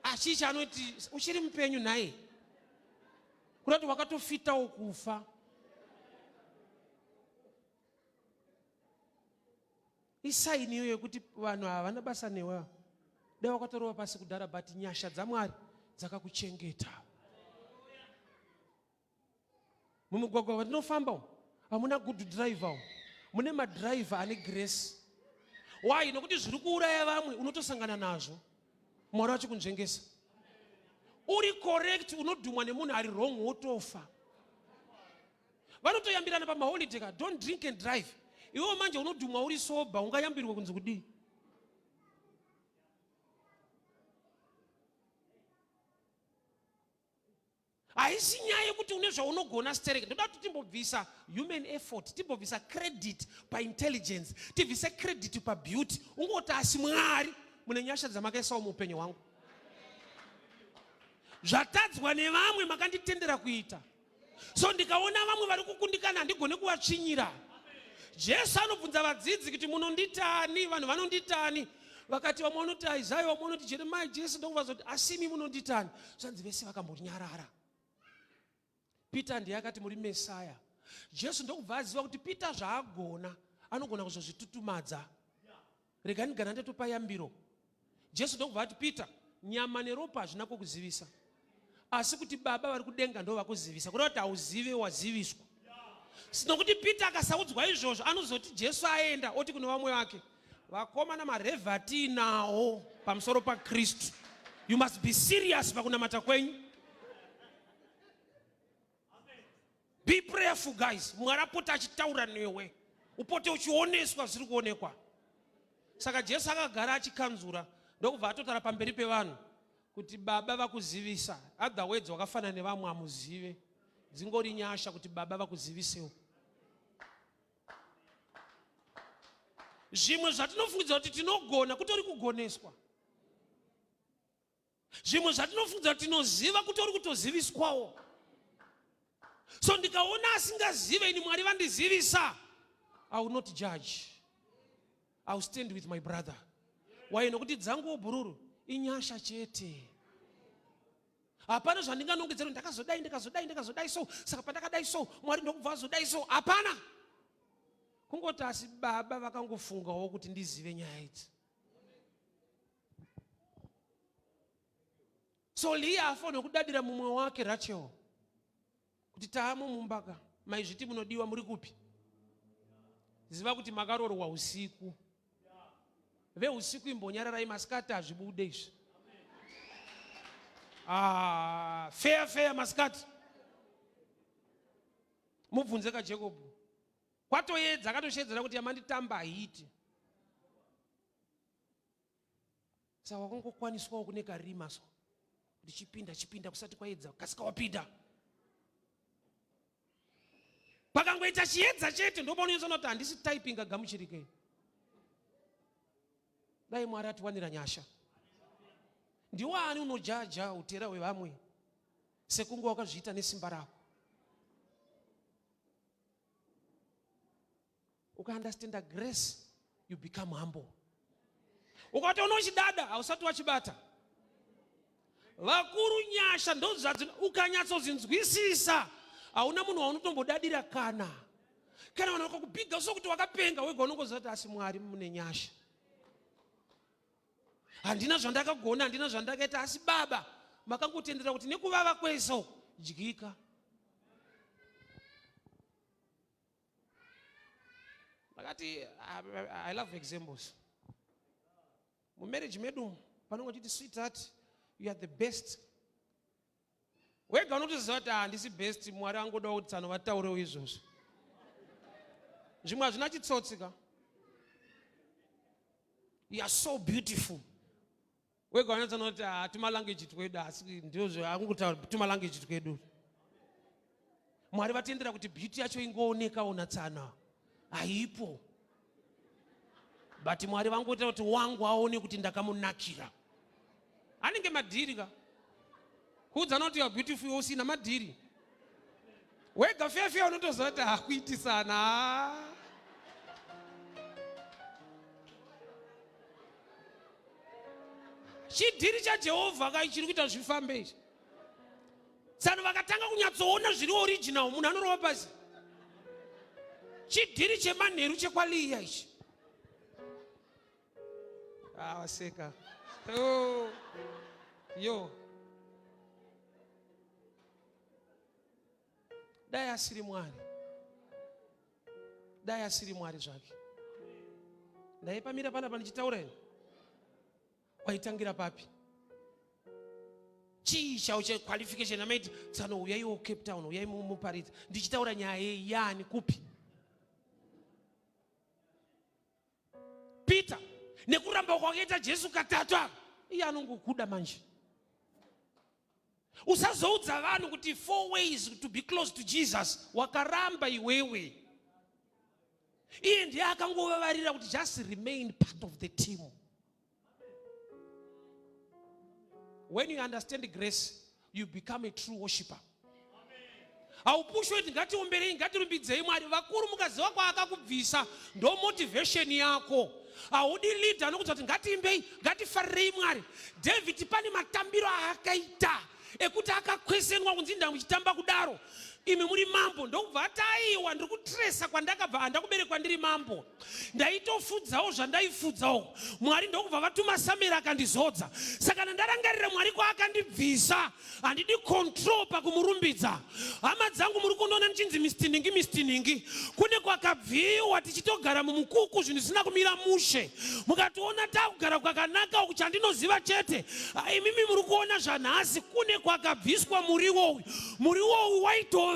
Achichi anoti uchiri mupenyu nhai, kuda kuti wakatofitawo kufa. Isaini iyo yekuti vanhu havana basa newe, dai wakatorova pasi kudhara, but nyasha dzaMwari dzakakuchengeta. Mumugwagwa watinofamba umu hamuna good driver umu, mune madriver ane grace. Why? Nokuti zviri kuuraya vamwe unotosangana nazvo. Mwari vachikunzvengesa. Uri correct unodhumwa nemunhu ari wrong wotofa. Vanotoyambirana pamaholiday ka, don't drink and drive. Iwewe manje unodhumwa uri sober, ungayambirwe kunzi kudii? Haisi nyaya yekuti une zvaunogona sterek. Ndoda kuti timbobvisa human effort, timbobvisa credit paintelligence, tibvise credit pabeauty. Ungoti asi Mwari mune nyasha dzamakaisawo muupenyu hwangu. Zvatadzwa nevamwe makanditendera kuita. So ndikaona vamwe vari kukundikana handigone kuvatsvinyira. Jesu anobvunza vadzidzi kuti munonditani, vanhu vanonditani? Vakati vamwe vanoti Isaiah, vamwe vanoti Jeremiah. Jesu ndokuvazoti asi imi munonditani? Zvanzi vese vakambonyarara. Peter ndiye akati muri Messiah. Jesu ndokubva aziva kuti Peter zvaagona anogona kuzozvitutumadza. Rega ndigana ndatopa yambiro. Jesu ndokubva ati Peter, nyama neropa hazvina kukuzivisa, asi kuti Baba vari kudenga ndo vakuzivisa. Kureva kuti hauzive, waziviswa. Nokuti Peter akasaudzwa izvozvo anozoti Jesu aenda oti kune vamwe vake, vakomana marevha tiinawo pamusoro paKristu. You must be serious pakunamata kwenyu. Be prayerful guys. Mwari apote achitaura newe, upote uchioneswa zviri kuonekwa. Saka Jesu akagara achikanzura ndokubva atotaura pamberi pevanhu kuti Baba vakuzivisa. Other words, wakafanana nevamwe amuzive, dzingori nyasha kuti Baba vakuzivisewo. Zvimwe zvatinofungidzira kuti tinogona kutori kugoneswa. Zvimwe zvatinofungidzira kuti tinoziva kutori kutoziviswawo. So ndikaona asingazive ini Mwari vandizivisa, I will not judge. I will stand with my brother. Why? Nokuti dzanguwo bhururu inyasha chete. Hapana zvandinganongedzera ndakazodai ndakazodai ndakazodai so, saka pandakadai so Mwari ndokubva azodai so. Hapana. Kungoti asi Baba vakangofungawo kuti ndizive nyaya idzi. So Leah afanirwa kudadira mumwe wake Rachel kuti taamo mumba ka, maizviti munodiwa muri kupi? Ziva kuti makarorwa usiku. Veusiku imbonyararai, masikati hazvibude izvi. Ah, fair fair masikati. Mubvunze ka Jacob. Kwatoedza akatoshedzera kuti yamanditamba haiti. Saka wakangokwaniswawo kune karima so kuti chipinda chipinda kusati kwaedza, kasika wapinda. Pakangoita chiedza chete ndopaunonyatsoona kuti handisi typing agamuchirike. Dai Mwari atiwanira nyasha. Ndiwe ani unojaja utera hwevamwe sekunge wakazviita nesimba rako? Ukaunderstanda grace, you become humble. Ukatoona uchidada hausati wachibata. Vakuru nyasha ndodzadzino, ukanyatsozinzwisisa hauna munhu waunotombodadira kana kana vanhu vakakubhiga sokuti wakapenga wega unongoziva kuti asi Mwari mune nyasha. Handina zvandakagona, handina zvandakaita, asi Baba makangotendera kuti nekuvava kwese uku dyika. Ngati I love examples. Mumarriage medu panenge uchiti sweetheart you are the best. Wega unotoziva kuti handisi best, Mwari angodawo kuti tsano vataurewo izvozvo. Zvimwe hazvina chitsotsi ka. You are so beautiful. Wega unyatsana kuti ah, tumalanguage twedu asi ndizvo akungutaura tumalanguage twedu. Mwari vatendera kuti beauty yacho ingoonekawo natsana haipo, but Mwari vangoita kuti wangu aone kuti ndakamunakira. Anenge madhiri ka kuudzana kuti you are beautiful iwe usina madhiri. Wega feya unotoziva kuti hakuitisana. Chidhiri chaJehovha kai chiri kuita zvifambe ichi. Tsano vakatanga kunyatsoona zviri original, munhu anorova pasi. Chidhiri chemanheru chekwaliya ichi. Ah, waseka. Oh. Yo. Dai asiri Mwari. Dai asiri Mwari zvake. Ndaipamira panapa ndichitaura ini. Waitangira papi? Chii chau chequalification amaiti tsano uyaiwo Cape Town, uyai muparidzi. Ndichitaura nyaya yeyani kupi? Peter nekuramba kwakaita Jesu katatu aka, iye anongokuda manje. Usazoudza vanhu kuti 4 ways to be close to Jesus, wakaramba iwewe. Iye ndiye akangovavarira kuti just remain part of the team. When you understand grace, you become a true worshiper. Haupushwe kuti ngatiomberei, ngatirumbidzei Mwari. Vakuru mukaziva kwaakakubvisa, ndo motivation yako. Haudi leader anokuudza kuti ngatiimbei, ngatifarirei Mwari. David pane matambiro aakaita ekuti akakwesenwa kunzi nda muchitamba kudaro imi muri mambo, ndokubva ati aiwa ndiri kutresa kwandakabva, handakuberekwa ndiri mambo, ndaitofudzawo zvandaifudzawo. Mwari ndokubva vatuma Samueri akandizodza. Saka kana ndarangarira Mwari kwaakandibvisa, handidi control pakumurumbidza. Hama dzangu, muri kundiona ndichinzi mistiningi mistiningi, kune kwakabviwa tichitogara mumukuku, zvinhu zvisina kumira mushe. Mukationa takugara kwakanaka uku, chandinoziva chete, imimi muri kuona zvanhasi, kune kwakabviswa muriwo uyu. Muriwo uyu waitovava.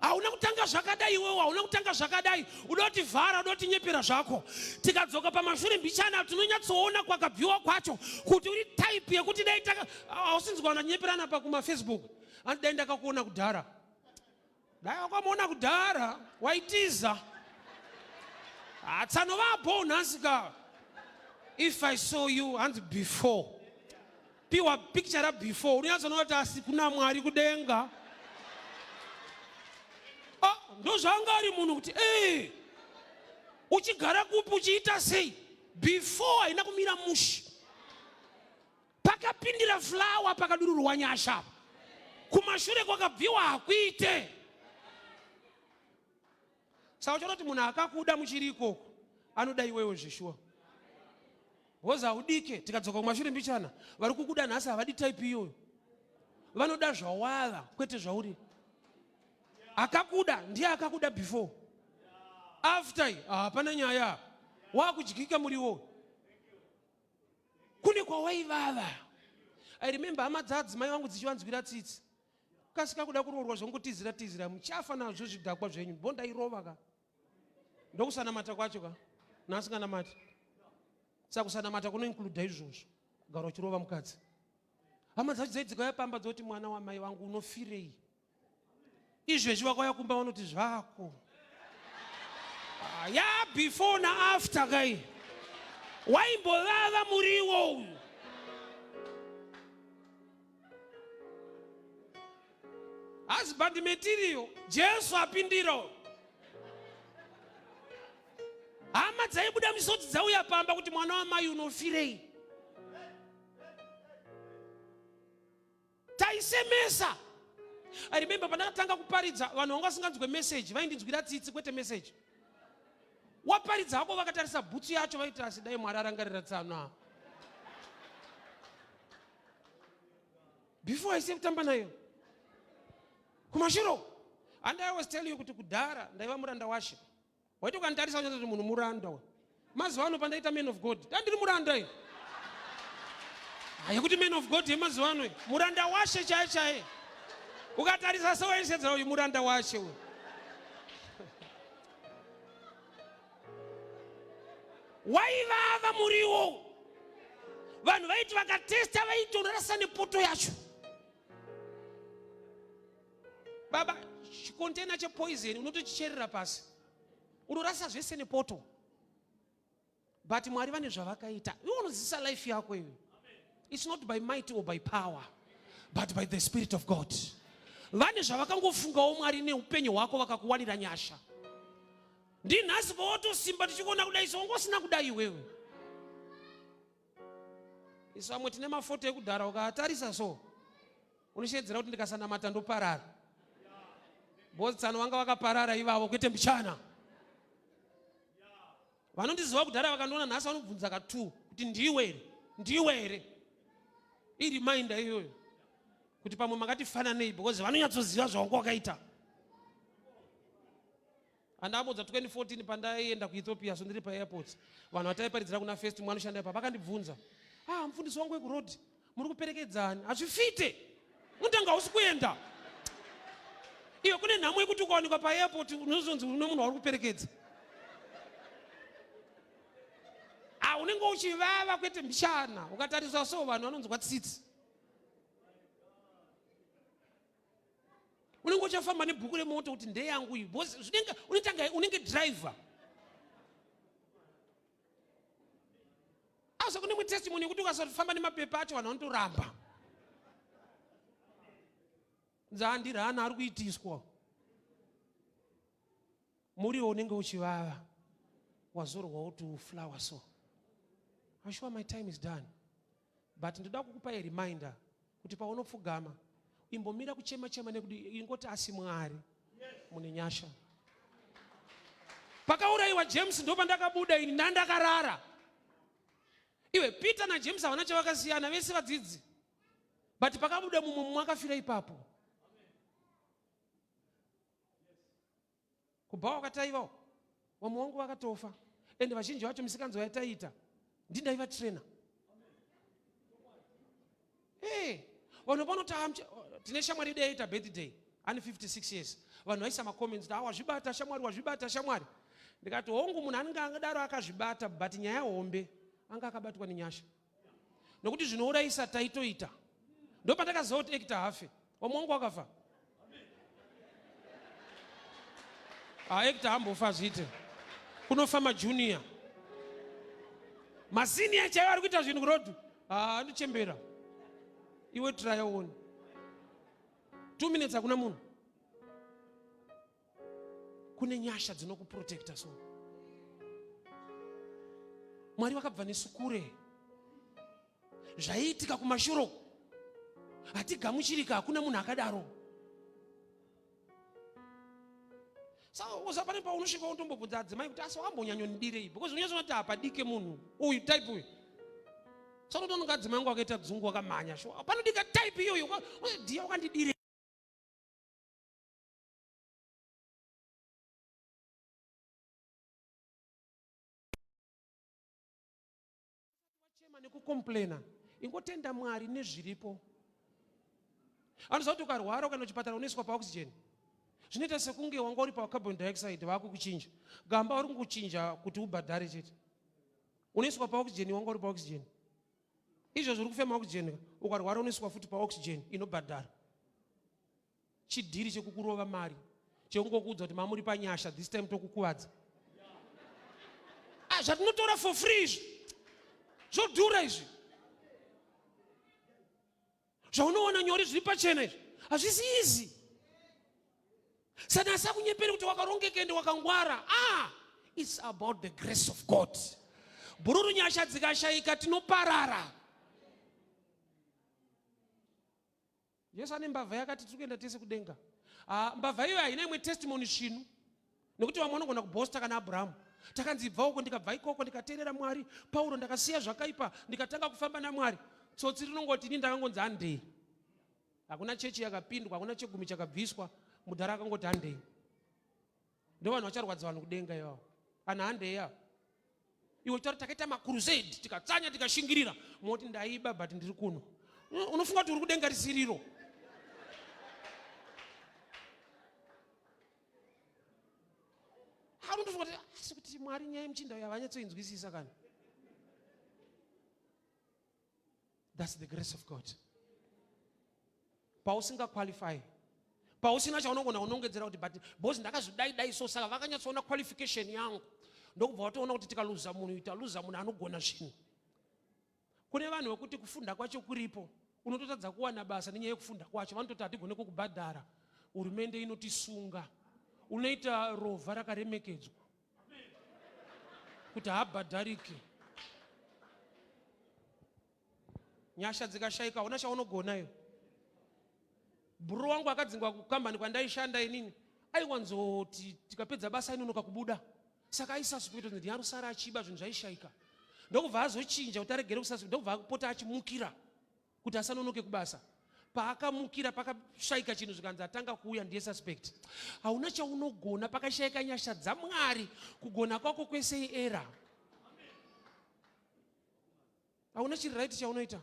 Hauna kutanga zvakadai iwewe, hauna kutanga zvakadai. Uda kutivhara, uda kutinyepera zvako. Tikadzoka pamashure mbichana tinonyatsoona kwakabviwa kwacho kuti uri type yekuti dai taka hausinzwa vanonyeperana pa kumafacebook. Hanzi dai ndakakuona kudhara. Dai wakamuona kudhara waitiza. Tsano vabho nhasi ka. If I saw you hanzi before. Piwa picture ra before unonyatsoona kuti asi kuna Mwari kudenga. Ah, ndozvanga ari munhu kuti eh uchigara kupi uchiita sei before haina kumira mushe. Pakapindira flower pakadururwa nyasha. Kumashure kwakabviwa hakuite. Saka uchaona kuti munhu akakuda muchiri ikoko anoda iwewe zveshuwa. Because haudike, tikadzoka kumashure mbichana, vari kukuda nhasi havadi type iyoyo. Vanoda zvawava kwete zvauri. Akakuda ndiye akakuda before. After hapana nyaya. Wakudyika muriwo. Kune kwawaivava. I remember hama dzadzimai vangu dzichivanzwira tsitsi. Kasika kuda kuroorwa zvongotizira tizira, muchafa nazvo zvidhakwa zvenyu. Bondairova ka. Ndokusanamata kwacho ka. Nasinganamati. Saka kusanamata kunoincluda izvozvo. Kugara uchirova mukadzi. Hama dzacho dzai dzikauya pamba dzoti mwana wamai vangu unofirei? Izvezvi vakauya kumba vanoti zvako. Ya before na after kai. Waimbovava muriwo uyu. Husband material, Jesu apindira. Hama dzaibuda misodzi dzauya pamba kuti mwana wamai unofirei? Taisemesa. I remember pandakatanga kuparidza vanhu vanga vasinganzwe message vaindinzwira tsitsi kwete message. Waparidza hako vakatarisa bhutsu yacho vaiti asi dai Mwari arangarira tsano. Before I say kutamba nayo. Kumashure uko. And I always tell you kuti kudhara ndaiva muranda washe. Waiti ukanditarisa unyatsa kuti munhu muranda uyu. Mazuva ano pandaita man of God, ndandiri muranda iyi. Hayi kuti man of God yemazuva ano iyi. Muranda washe chaiye chaiye. Ukatarisa sewaisedzera uyu muranda washe uyu. Waivava muriwo. Vanhu vaiti vakatesta vaitorasa nepoto yacho. Baba, chikontena chepoison unotochicherera pasi. Unorasa zvese nepoto. But Mwari vane zvavakaita. Iwe unozisa life yako iwe. It's not by might or by power, but by the Spirit of God. Vane zvavakangofungawo Mwari neupenyu hwako vakakuwanira nyasha. Ndinhasi pawotosimba tichikuona kudai so wanga usina kudai iwewe. Isu vamwe tine mafoto ekudhara ukaatarisa so unoshedzera kuti ndikasanamata ndoparara. Because tsano vanga vakaparara ivavo kwete mbichana. Vanondiziva kudhara vakandiona nhasi vanobvunza ka two kuti ndiwe here? Ndiwe here? Ireminder iyoyo kuti pamwe makatifananei because vanonyatsoziva zvawanga wakaita. Andambodza 2014 pandaienda kuEthiopia so ndiri paairport vanhu vataiparidzira kuna first mwana unoshanda ipa vakandibvunza ah mufundisi wangu wekuroad muri kuperekedzani hazvifite unotanga hausi kuenda iyo kune nhamo yekuti ukawanikwa paairport unozonzi une munhu wauri kuperekedza ah unenge uchivava kwete mbichana ukatariswa so vanhu vanonzwa tsitsi unenge uchafamba nebhuku remoto kuti ndeyangu iyi because zvinenge unetanga unenge driver asi kune imwe testimony yekuti ukasafamba nemapepa acho vanhu vanotoramba nzandirana ari kuitiswa Muriwo unenge uchivava wazorwawo to flower so. I'm sure my time is done. But ndoda kukupa a reminder kuti paunopfugama imbomira kuchema chema nekuti ingoti asi Mwari mune nyasha. Pakaurayiwa James ndopandakabuda ini ndandakarara. Iwe Peter naJames havana chavakasiyana vese vadzidzi. But pakabuda mumwe mumwe akafira ipapo. Kubhawa kwataiva uko vamwe vangu vakatofa ende vazhinji vacho misikanzwa yataiita ndindaiva trainer. Hey, vanhu vanoti ah, tine shamwari yedu yaiita birthday ane 56 years vanhu vaisa macomments kuti ah, wazvibata shamwari wazvibata shamwari ndikati hongu munhu anenge angadaro akazvibata but nyaya hombe anga akabatwa nenyasha nokuti zvinourayisa taitoita ndopandakaziva kuti ekita hafe wamwe wangu wakafa ah, ekita hambofa zviite kunofa majunior masiniya chaivo ari kuita zvinhu kurodhu ah, anochembera iwe traya uone two minutes hakuna munhu Kune nyasha dzinokuprotecta so. Mwari vakabva nesu kure. Zvaiitika kumashure uko hatigamuchirika, hakuna munhu akadaro. Saka usa pane paunosvika unotombobvunza adzimai kuti asi wakambonyanyondidirei because unonyatsoona kuti hapadike munhu uyu type uyu. Saka unotoona adzimai angu akaita dzungu akamhanya shuwa panodika type iyoyo dhiya wakandidirei. Wachema nekucomplaina ingotenda Mwari nezviripo. Anoziva kuti ukarwara ukaenda kuchipatara unoiswa paoxygen. Zvinoita sekunge wanga uri pacarbon dioxide vakukuchinja. Gamba uri kunguchinja kuti ubhadhare chete. Unoiswa paoxygen wanga uri paoxygen. Izvozvo uri kufema oxygen ukarwara unoiswa futi paoxygen inobhadhara. Chidhiri chekukurova mari chekungokuudza kuti mamuri panyasha this time tokukuvadza. Ah, zvatinotora for free izvi zvodhura izvi zvaunoona nyore zviri pachena izvi hazvisi easy. Satan asakunyeperi kuti wakarongeka ende wakangwara. Ah, it's about the grace of God. Bhururu nyasha dzikashaika tinoparara. Jesu ane mbavha yakati tiri kuenda tese kudenga. Ah, mbavha iyoyo haina imwe testimony svinu nekuti vamwe vanogona kubhosta kana Abrahamu. Takanzi ibva uko ndikabva ikoko ndikateerera Mwari. Pauro ndakasiya zvakaipa ndikatanga kufamba naMwari. Tsotsi rinongoti ini ndakangonzi handei. Hakuna chechi yakapindwa, hakuna chegumi chakabviswa, mudhara akangoti handei. Ndo vanhu vacharwadza vanhu kudenga ivavo. Ana handei ava. Iwe tauri takaita macrusade tikatsanya tikashingirira, moti ndaiba but ndiri kuno. Unofunga kuti uri kudenga risiriro. Unotofunga kuti asi kuti Mwari nyaya yemuchinda uyu havanyatsoinzwisisa kana. That's the grace of God. Pausinga qualify, pausina chaunogona kunongedzera kuti but because ndakazvidai dai so, saka vakanyatsoona qualification yangu, ndokubva vatoona kuti tikaluza munhu, taluza munhu anogona zvinhu. Kune vanhu vekuti kufunda kwacho kuripo, unototadza kuwana basa nenyaya yekufunda kwacho. Vanototi hatigone kukubhadhara, hurumende inotisunga. Unoita rovha rakaremekedzwa kuti haabhadhariki. Nyasha dzikashayika, hauna chaunogona iyo. Bhuru wangu akadzingwa kukambani kwandaishanda inini, aiwanzoti tikapedza basa ainonoka kubuda, saka aisasuspecta kuti ndiarusara achiba zvinhu zvaishayika. Ndokubva azochinja kuti aregere kususpecta, ndokubva apota achimukira kuti asanonoke kubasa. Paakamukira pakashayika chinhu, zvikanzi atanga kuuya ndiye suspect. Hauna chaunogona pakashayika nyasha dzaMwari. Kugona kwako kwese iera, hauna chiri right chaunoita.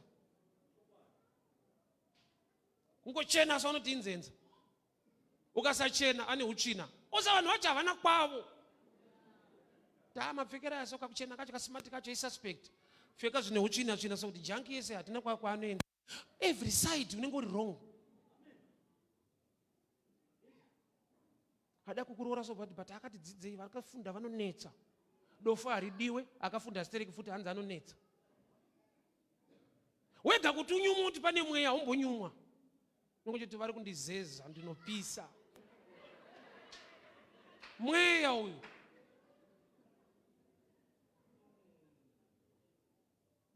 Kungochena asi vanoti inzenza, ukasachena ane utsvina. Osa vanhu vacho havana kwavo taa mapfekero aso, kakuchena kacho kasimati kacho isuspect. Pfeka zvine utsvina tsvina sokuti junk yese hatina kwaanoenda. Every side unenge uri wrong. Hada kukuroora so but akati dzidzei, vakafunda vanonetsa. Dofo haridiwe, akafunda stereki futi hanzi anonetsa. Wega kuti unyumwa kuti pane mweya, haumbonyumwa. Nongochiti vari kundizeza, ndinopisa mweya uyu.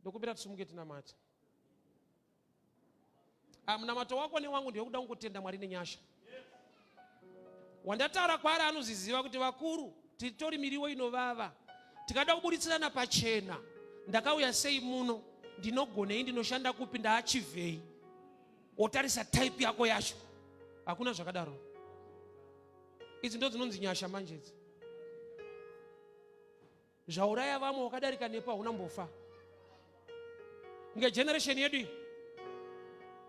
Ndokumbira tisumuke tinamate. Ah, munamato wako newangu ndewekuda kungotenda Mwari nenyasha. Wandataura kwaari anozviziva kuti vakuru titori miriwo inovava. Tikada kuburitsirana pachena, ndakauya sei muno, ndinogonei, ndinoshanda kupi, ndaachivhei, wotarisa type yako yacho, hakuna zvakadaro. Idzi ndo dzinonzi nyasha manje idzi. Zvauraya vamwe wakadarika nepo, hauna mbofa. Kunge generation yedu iyi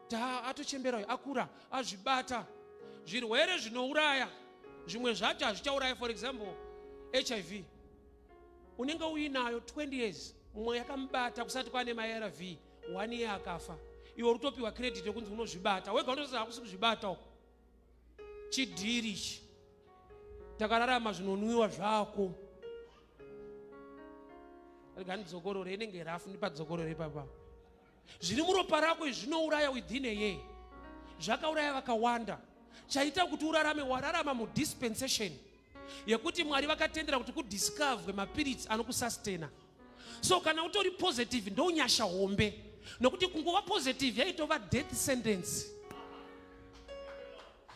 ta atochembera uyu, akura azvibata. Zvirwere zvinouraya zvimwe zvacho hazvichauraya. For example, HIV unenge uinayo 20 years, mumwe yakamubata kusati kwane maARV, one year akafa. Iwe uri kutopiwa credit yekunzi unozvibata wega, unototi hakusi kuzvibata uko, chidhiri ichi. Takararama zvinonwiwa zvako. Rega ndidzokorore, inenge rafu, ndipadzokorore papa. Zviri muropa rako izvi zvinouraya within a year, zvakauraya vakawanda. Chaita kuti urarame, wararama mudispensation yekuti Mwari vakatendera kuti kudiscoverwe mapiritsi anokusustaina. So kana utori positive, ndonyasha hombe, nokuti kungova positive yaitova death sentence.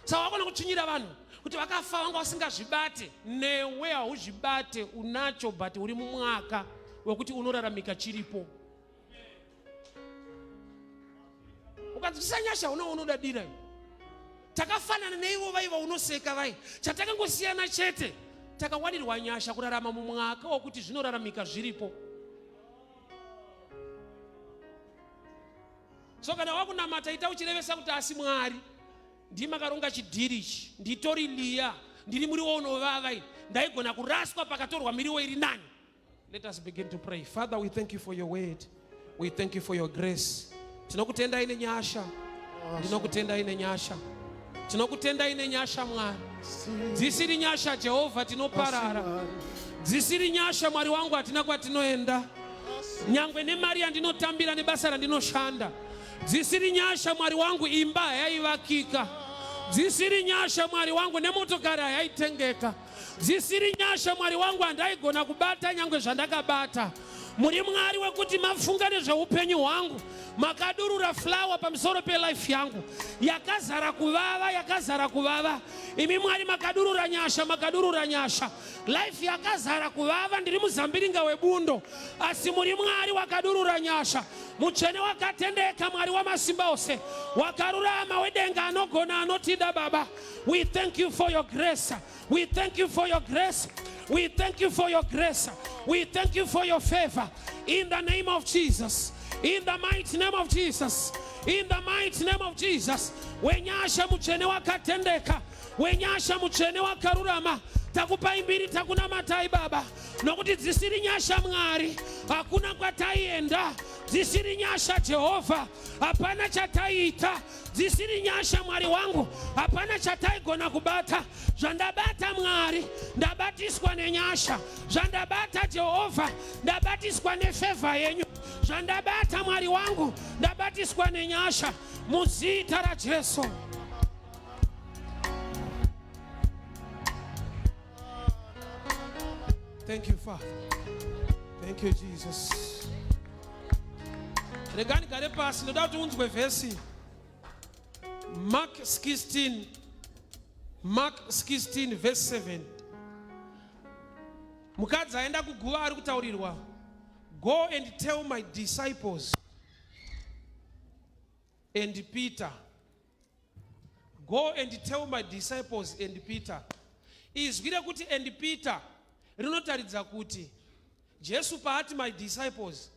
Saka wakona kutsvinyira vanhu kuti vakafa vanga vasingazvibate, newe hauzvibate, unacho, but uri mumwaka wekuti unoraramika chiripo. Ukanzwisisa nyasha una unodadira. Takafanana neivo vaiva unoseka vai, chatakangosiyana chete takawanirwa nyasha kurarama mumwaka wokuti zvinoraramika zviripo. So kana wakunamata, ita uchirevesa kuti asi Mwari ndimakaronga chidhiri ichi, nditori liya, ndiri muriwo unovava ini, ndaigona kuraswa pakatorwa miriwo iri nani. Let us begin to pray. Father, we thank you for your word, we thank you for your grace. Tinokutendai nenyasha, ndinokutendai nenyasha, tinokutendai nenyasha Mwari. Dzisiri nyasha Jehovha, tinoparara. Dzisiri nyasha Mwari wangu, hatina kwatinoenda, nyangwe nemari yandinotambira nebasa randinoshanda. Dzisiri nyasha Mwari wangu, imba hayaivakika. Dzisiri nyasha Mwari wangu, nemotokari hayaitengeka. Dzisiri nyasha Mwari wangu, handaigona kubata nyangwe zvandakabata. Muri Mwari wekuti mafunga nezveupenyu hwangu, makadurura flour pamusoro pelife yangu yakazara kuvava, yakazara kuvava. Imi Mwari makadurura nyasha, makadurura nyasha. Life yakazara kuvava, ndiri muzambiringa webundo, asi muri Mwari wakadurura nyasha, mutsvene wakatendeka, Mwari wamasimba ose. Wakarurama wedenga anogona anotida Baba. We thank you for your grace. We thank you for your grace. We thank you for your grace. We thank you for your favor. In the name of Jesus. In the mighty name of Jesus. In the mighty name of Jesus. Wenyasha mutsvene wakatendeka. Wenyasha mutsvene wakarurama. Takupai mbiri takunamatai Baba. Nokuti dzisiri nyasha Mwari, hakuna kwataienda. Dzisiri nyasha Jehovha, hapana chataiita. Dzisiri nyasha Mwari wangu, hapana chataigona kubata. Zvandabata Mwari, ndabatiswa nenyasha. Zvandabata Jehovha, ndabatiswa nefevha yenyu. Zvandabata Mwari wangu, ndabatiswa nenyasha muzita raJesu. Thank you, Father. Thank you, Jesus. Rega ndigare pasi, ndoda kuti unzwe vhesi. Mark 16, Mark 16 verse 7. Mukadzi aenda kuguva ari kutaurirwa, go and tell my disciples and Peter. Go and tell my disciples and Peter. Izwi rekuti and Peter rinotaridza kuti Jesu paati my disciples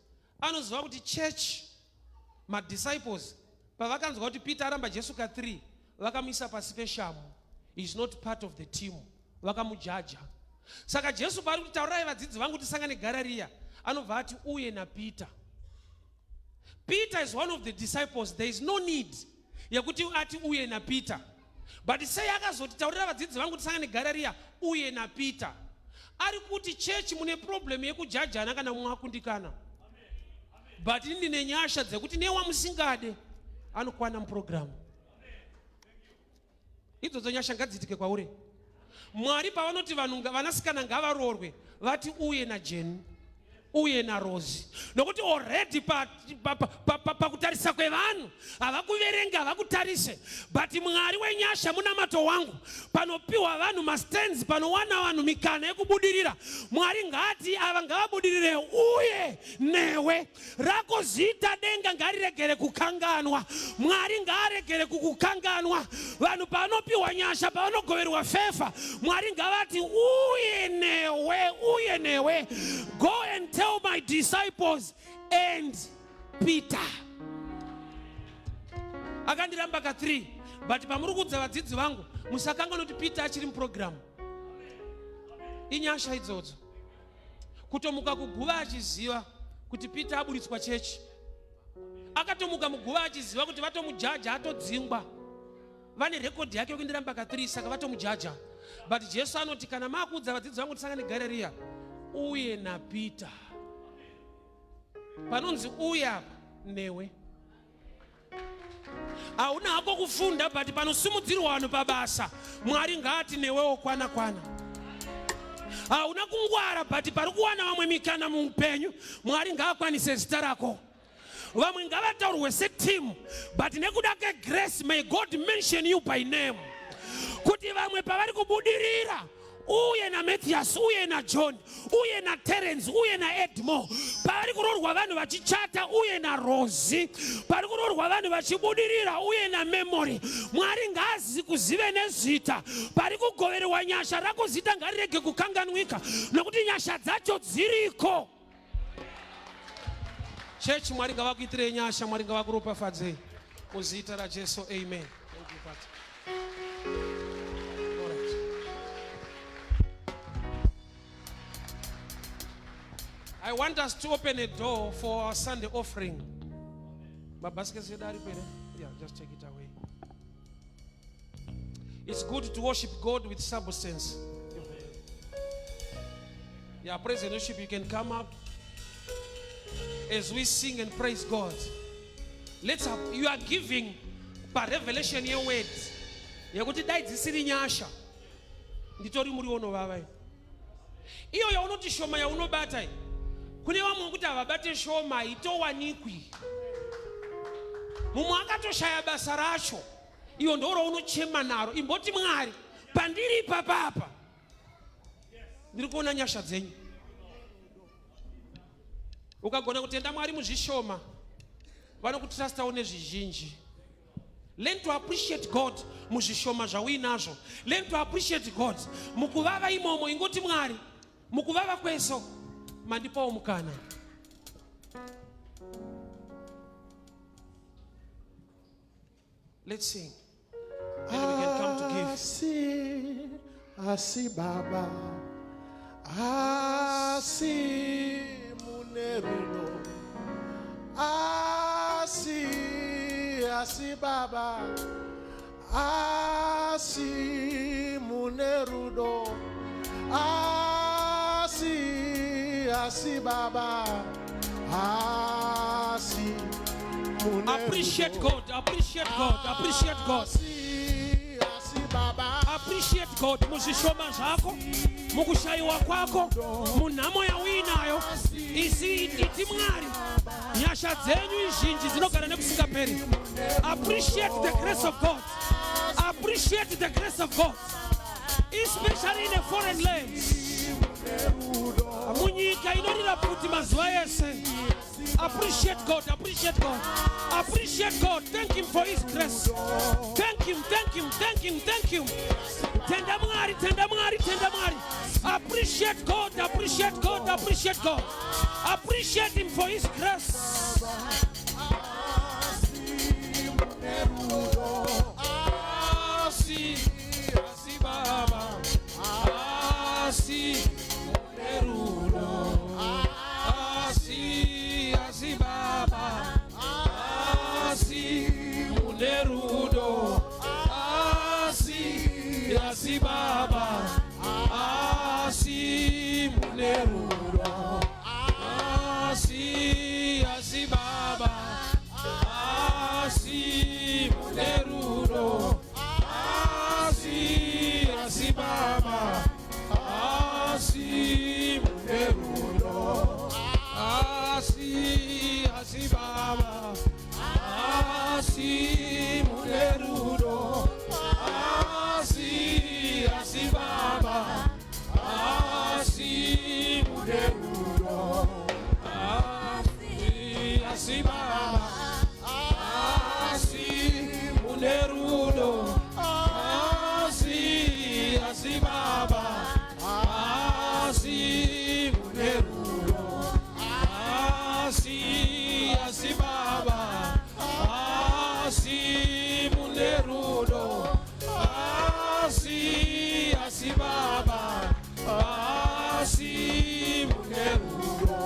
anoziva kuti church madisciples pavakanzwa kuti Peter aramba Jesu ka3 vakamuisa pasi peshamu. He is not part of the team. Vakamujaja. Saka Jesu paari kuti taurirai vadzidzi vangu tisangane Garirea, anobva ati uye naPeter. Peter is one of the disciples. There is no need yekuti ati uye naPeter. But sei akazoti taurira vadzidzi vangu tisangane Garirea uye naPeter? Ari kuti church mune problem yekujajana kana mumwe akundikana. But ini ndine nyasha dzekuti newamusingade anokwana muprogram. Idzodzo nyasha ngadziitike kwauri. Mwari pavanoti vanhu vanasikana ngavaroorwe, vati uye naJeni uye naRozi, nokuti already pakutarisa kwevanhu havakuverenga, havakutarise. But Mwari wenyasha, munamato wangu, panopiwa vanhu mastands, panowana vanhu mikana yekubudirira, Mwari ngati ava ngavabudirire uye newe. Rako zita denga ngariregere kukanganwa. Mwari ngaaregere kukukanganwa. Vanhu pavanopiwa nyasha, pavanogoverwa fevha, Mwari ngavati uye newe, uye newe. Go and tell my disciples and Peter. Akandiramba ka 3, but pamuri kuudza vadzidzi vangu musakanganwa kuti Peter achiri muprogramu. Inyasha idzodzo. Kutomuka kuguva achiziva kuti Peter aburitswa chechi. Akatomuka muguva achiziva kuti vatomujaja, atodzingwa. Vane rekodhi yake yekundiramba ka 3, saka vatomujaja. But Jesu anoti kana makuudza vadzidzi vangu tisangane Garirea uye naPeter. Panonzi uye apa newe. Hauna hako kufunda, but panosimudzirwa vanhu pabasa, Mwari ngaati newewo kwana kwana. Hauna kungwara, but pari kuwana vamwe mikana muupenyu, Mwari ngaakwanise zita rako. Vamwe ngavataurwe seteam, but nekuda kwegrace, may God mention you by name. Kuti vamwe pavari kubudirira, uye naMathias, uye naJohn, uye naTerence, uye naEdmore. Pavari kuroorwa vanhu vachichata, uye naRosi. Pari kuroorwa vanhu vachibudirira, uye naMemory. Mwari ngaazi kuzive nezita. Pari kugoverwa nyasha, rako zita ngarirege kukanganwika, nokuti nyasha dzacho dziriko. Church, Mwari ngavakuitirei nyasha, Mwari ngavakuropafadzei muzita raJesu, amen. Thank you, Pastor. All right. I want us to open a door for our Sunday offering. My basket said, yeah, just take it away. It's good to worship God with substance. Yeah, praise and worship, you can come up as we sing and praise God. Let's up. You are giving by revelation your words. Yekuti dai dzisiri nyasha nditori muriwo unovava iyo. Iyo yaunoti shoma yaunobata iyi, kune vamwe vekuti havabate shoma, haitowanikwi. Mumwe akatoshaya basa racho, iyo ndo raunochema naro. Imboti Mwari, pandiri ipapapa ndiri kuona nyasha dzenyu. Ukagona kutenda Mwari muzvishoma, vanokutrustawo nezvizhinji. Learn to appreciate God muzvishoma zvauinazvo. Learn to appreciate God mukuvava imomo. Ingoti Mwari, mukuvava kweso mandipawo mukana. Let's sing. Then we can come to give. Asi, asi baba, asi mune rudo, asi, asi baba, asi mune rudo, asi, asi baba, asi mune Appreciate rudo. God, appreciate God, appreciate God. Asi, asi baba. Appreciate God muzvishoma zvako, mukushayiwa kwako, munhamo yauinayo. Isi iti Mwari, nyasha dzenyu izhinji dzinogara nekusingaperi. Appreciate the grace of God. Appreciate the grace of God. Especially in a foreign land. Munyika inorira pfuti mazuva ese. Appreciate God, appreciate God, appreciate God. Thank Him for His grace. Thank Him, thank Him, thank Him, thank Him. Tenda Mwari, tenda Mwari, tenda Mwari. Appreciate God, appreciate God, appreciate God. Appreciate Him for His grace. Asi, asi Baba, asi mune rudo. Asi, asi Baba, asi mune rudo. Asi, asi Baba, asi mune rudo. Asi, asi Baba, asi mune rudo. Asi, asi Baba, asi mune rudo. Asi, asi Baba, asi mune rudo. Asi, asi Baba, asi mune rudo. Asi, asi Baba, asi mune rudo. Asi, asi Baba, asi mune rudo. Asi, asi Baba, asi mune rudo. Asi, asi Baba, asi mune rudo.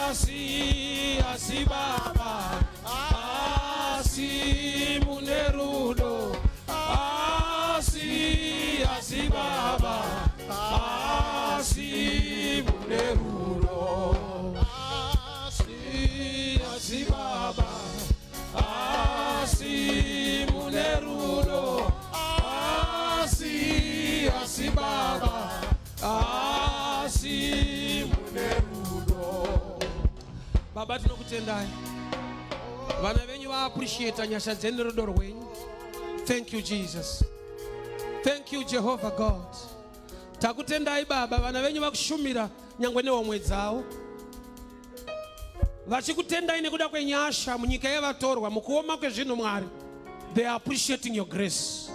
Asi, asi Baba, asi mune rudo. Asi, asi Baba, asi mune rudo. Asi, asi Baba, asi mune rudo. Asi, asi Baba, asi mune rudo. Baba, tinokutendai. Vana venyu vaappreciata nyasha dzenyu nerudo rwenyu. Thank you, Jesus. Thank you, Jehovah God. Takutendai Baba, vana venyu vakushumira nyangwe nehomwe dzavo, vachikutendai nekuda kwenyasha munyika yevatorwa, mukuoma kwezvinhu. Mwari, they are appreciating your grace.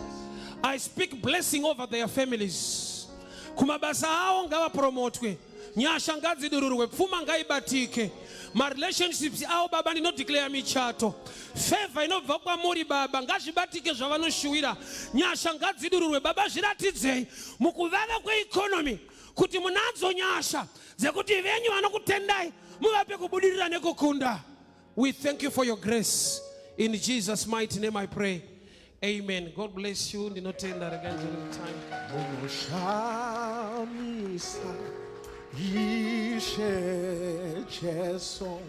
I speak blessing over their families. Kumabasa avo ngavapromotwe, nyasha ngadzidururwe, pfuma ngaibatike. Marelationships avo, Baba, ndinodeclare michato, favor inobva kwamuri. Baba, ngazvibatike zvavanoshuwira, nyasha ngadzidururwe. Baba, zviratidzei mukuvava kweeconomy kuti munadzo nyasha dzekuti venyu vanokutendai muvape kubudirira nekukunda. We thank you for your grace. In Jesus' mighty name I pray, amen. God bless you. Ndinotenda. Regai nzore time. Munoshamisa, Ishe Jesu.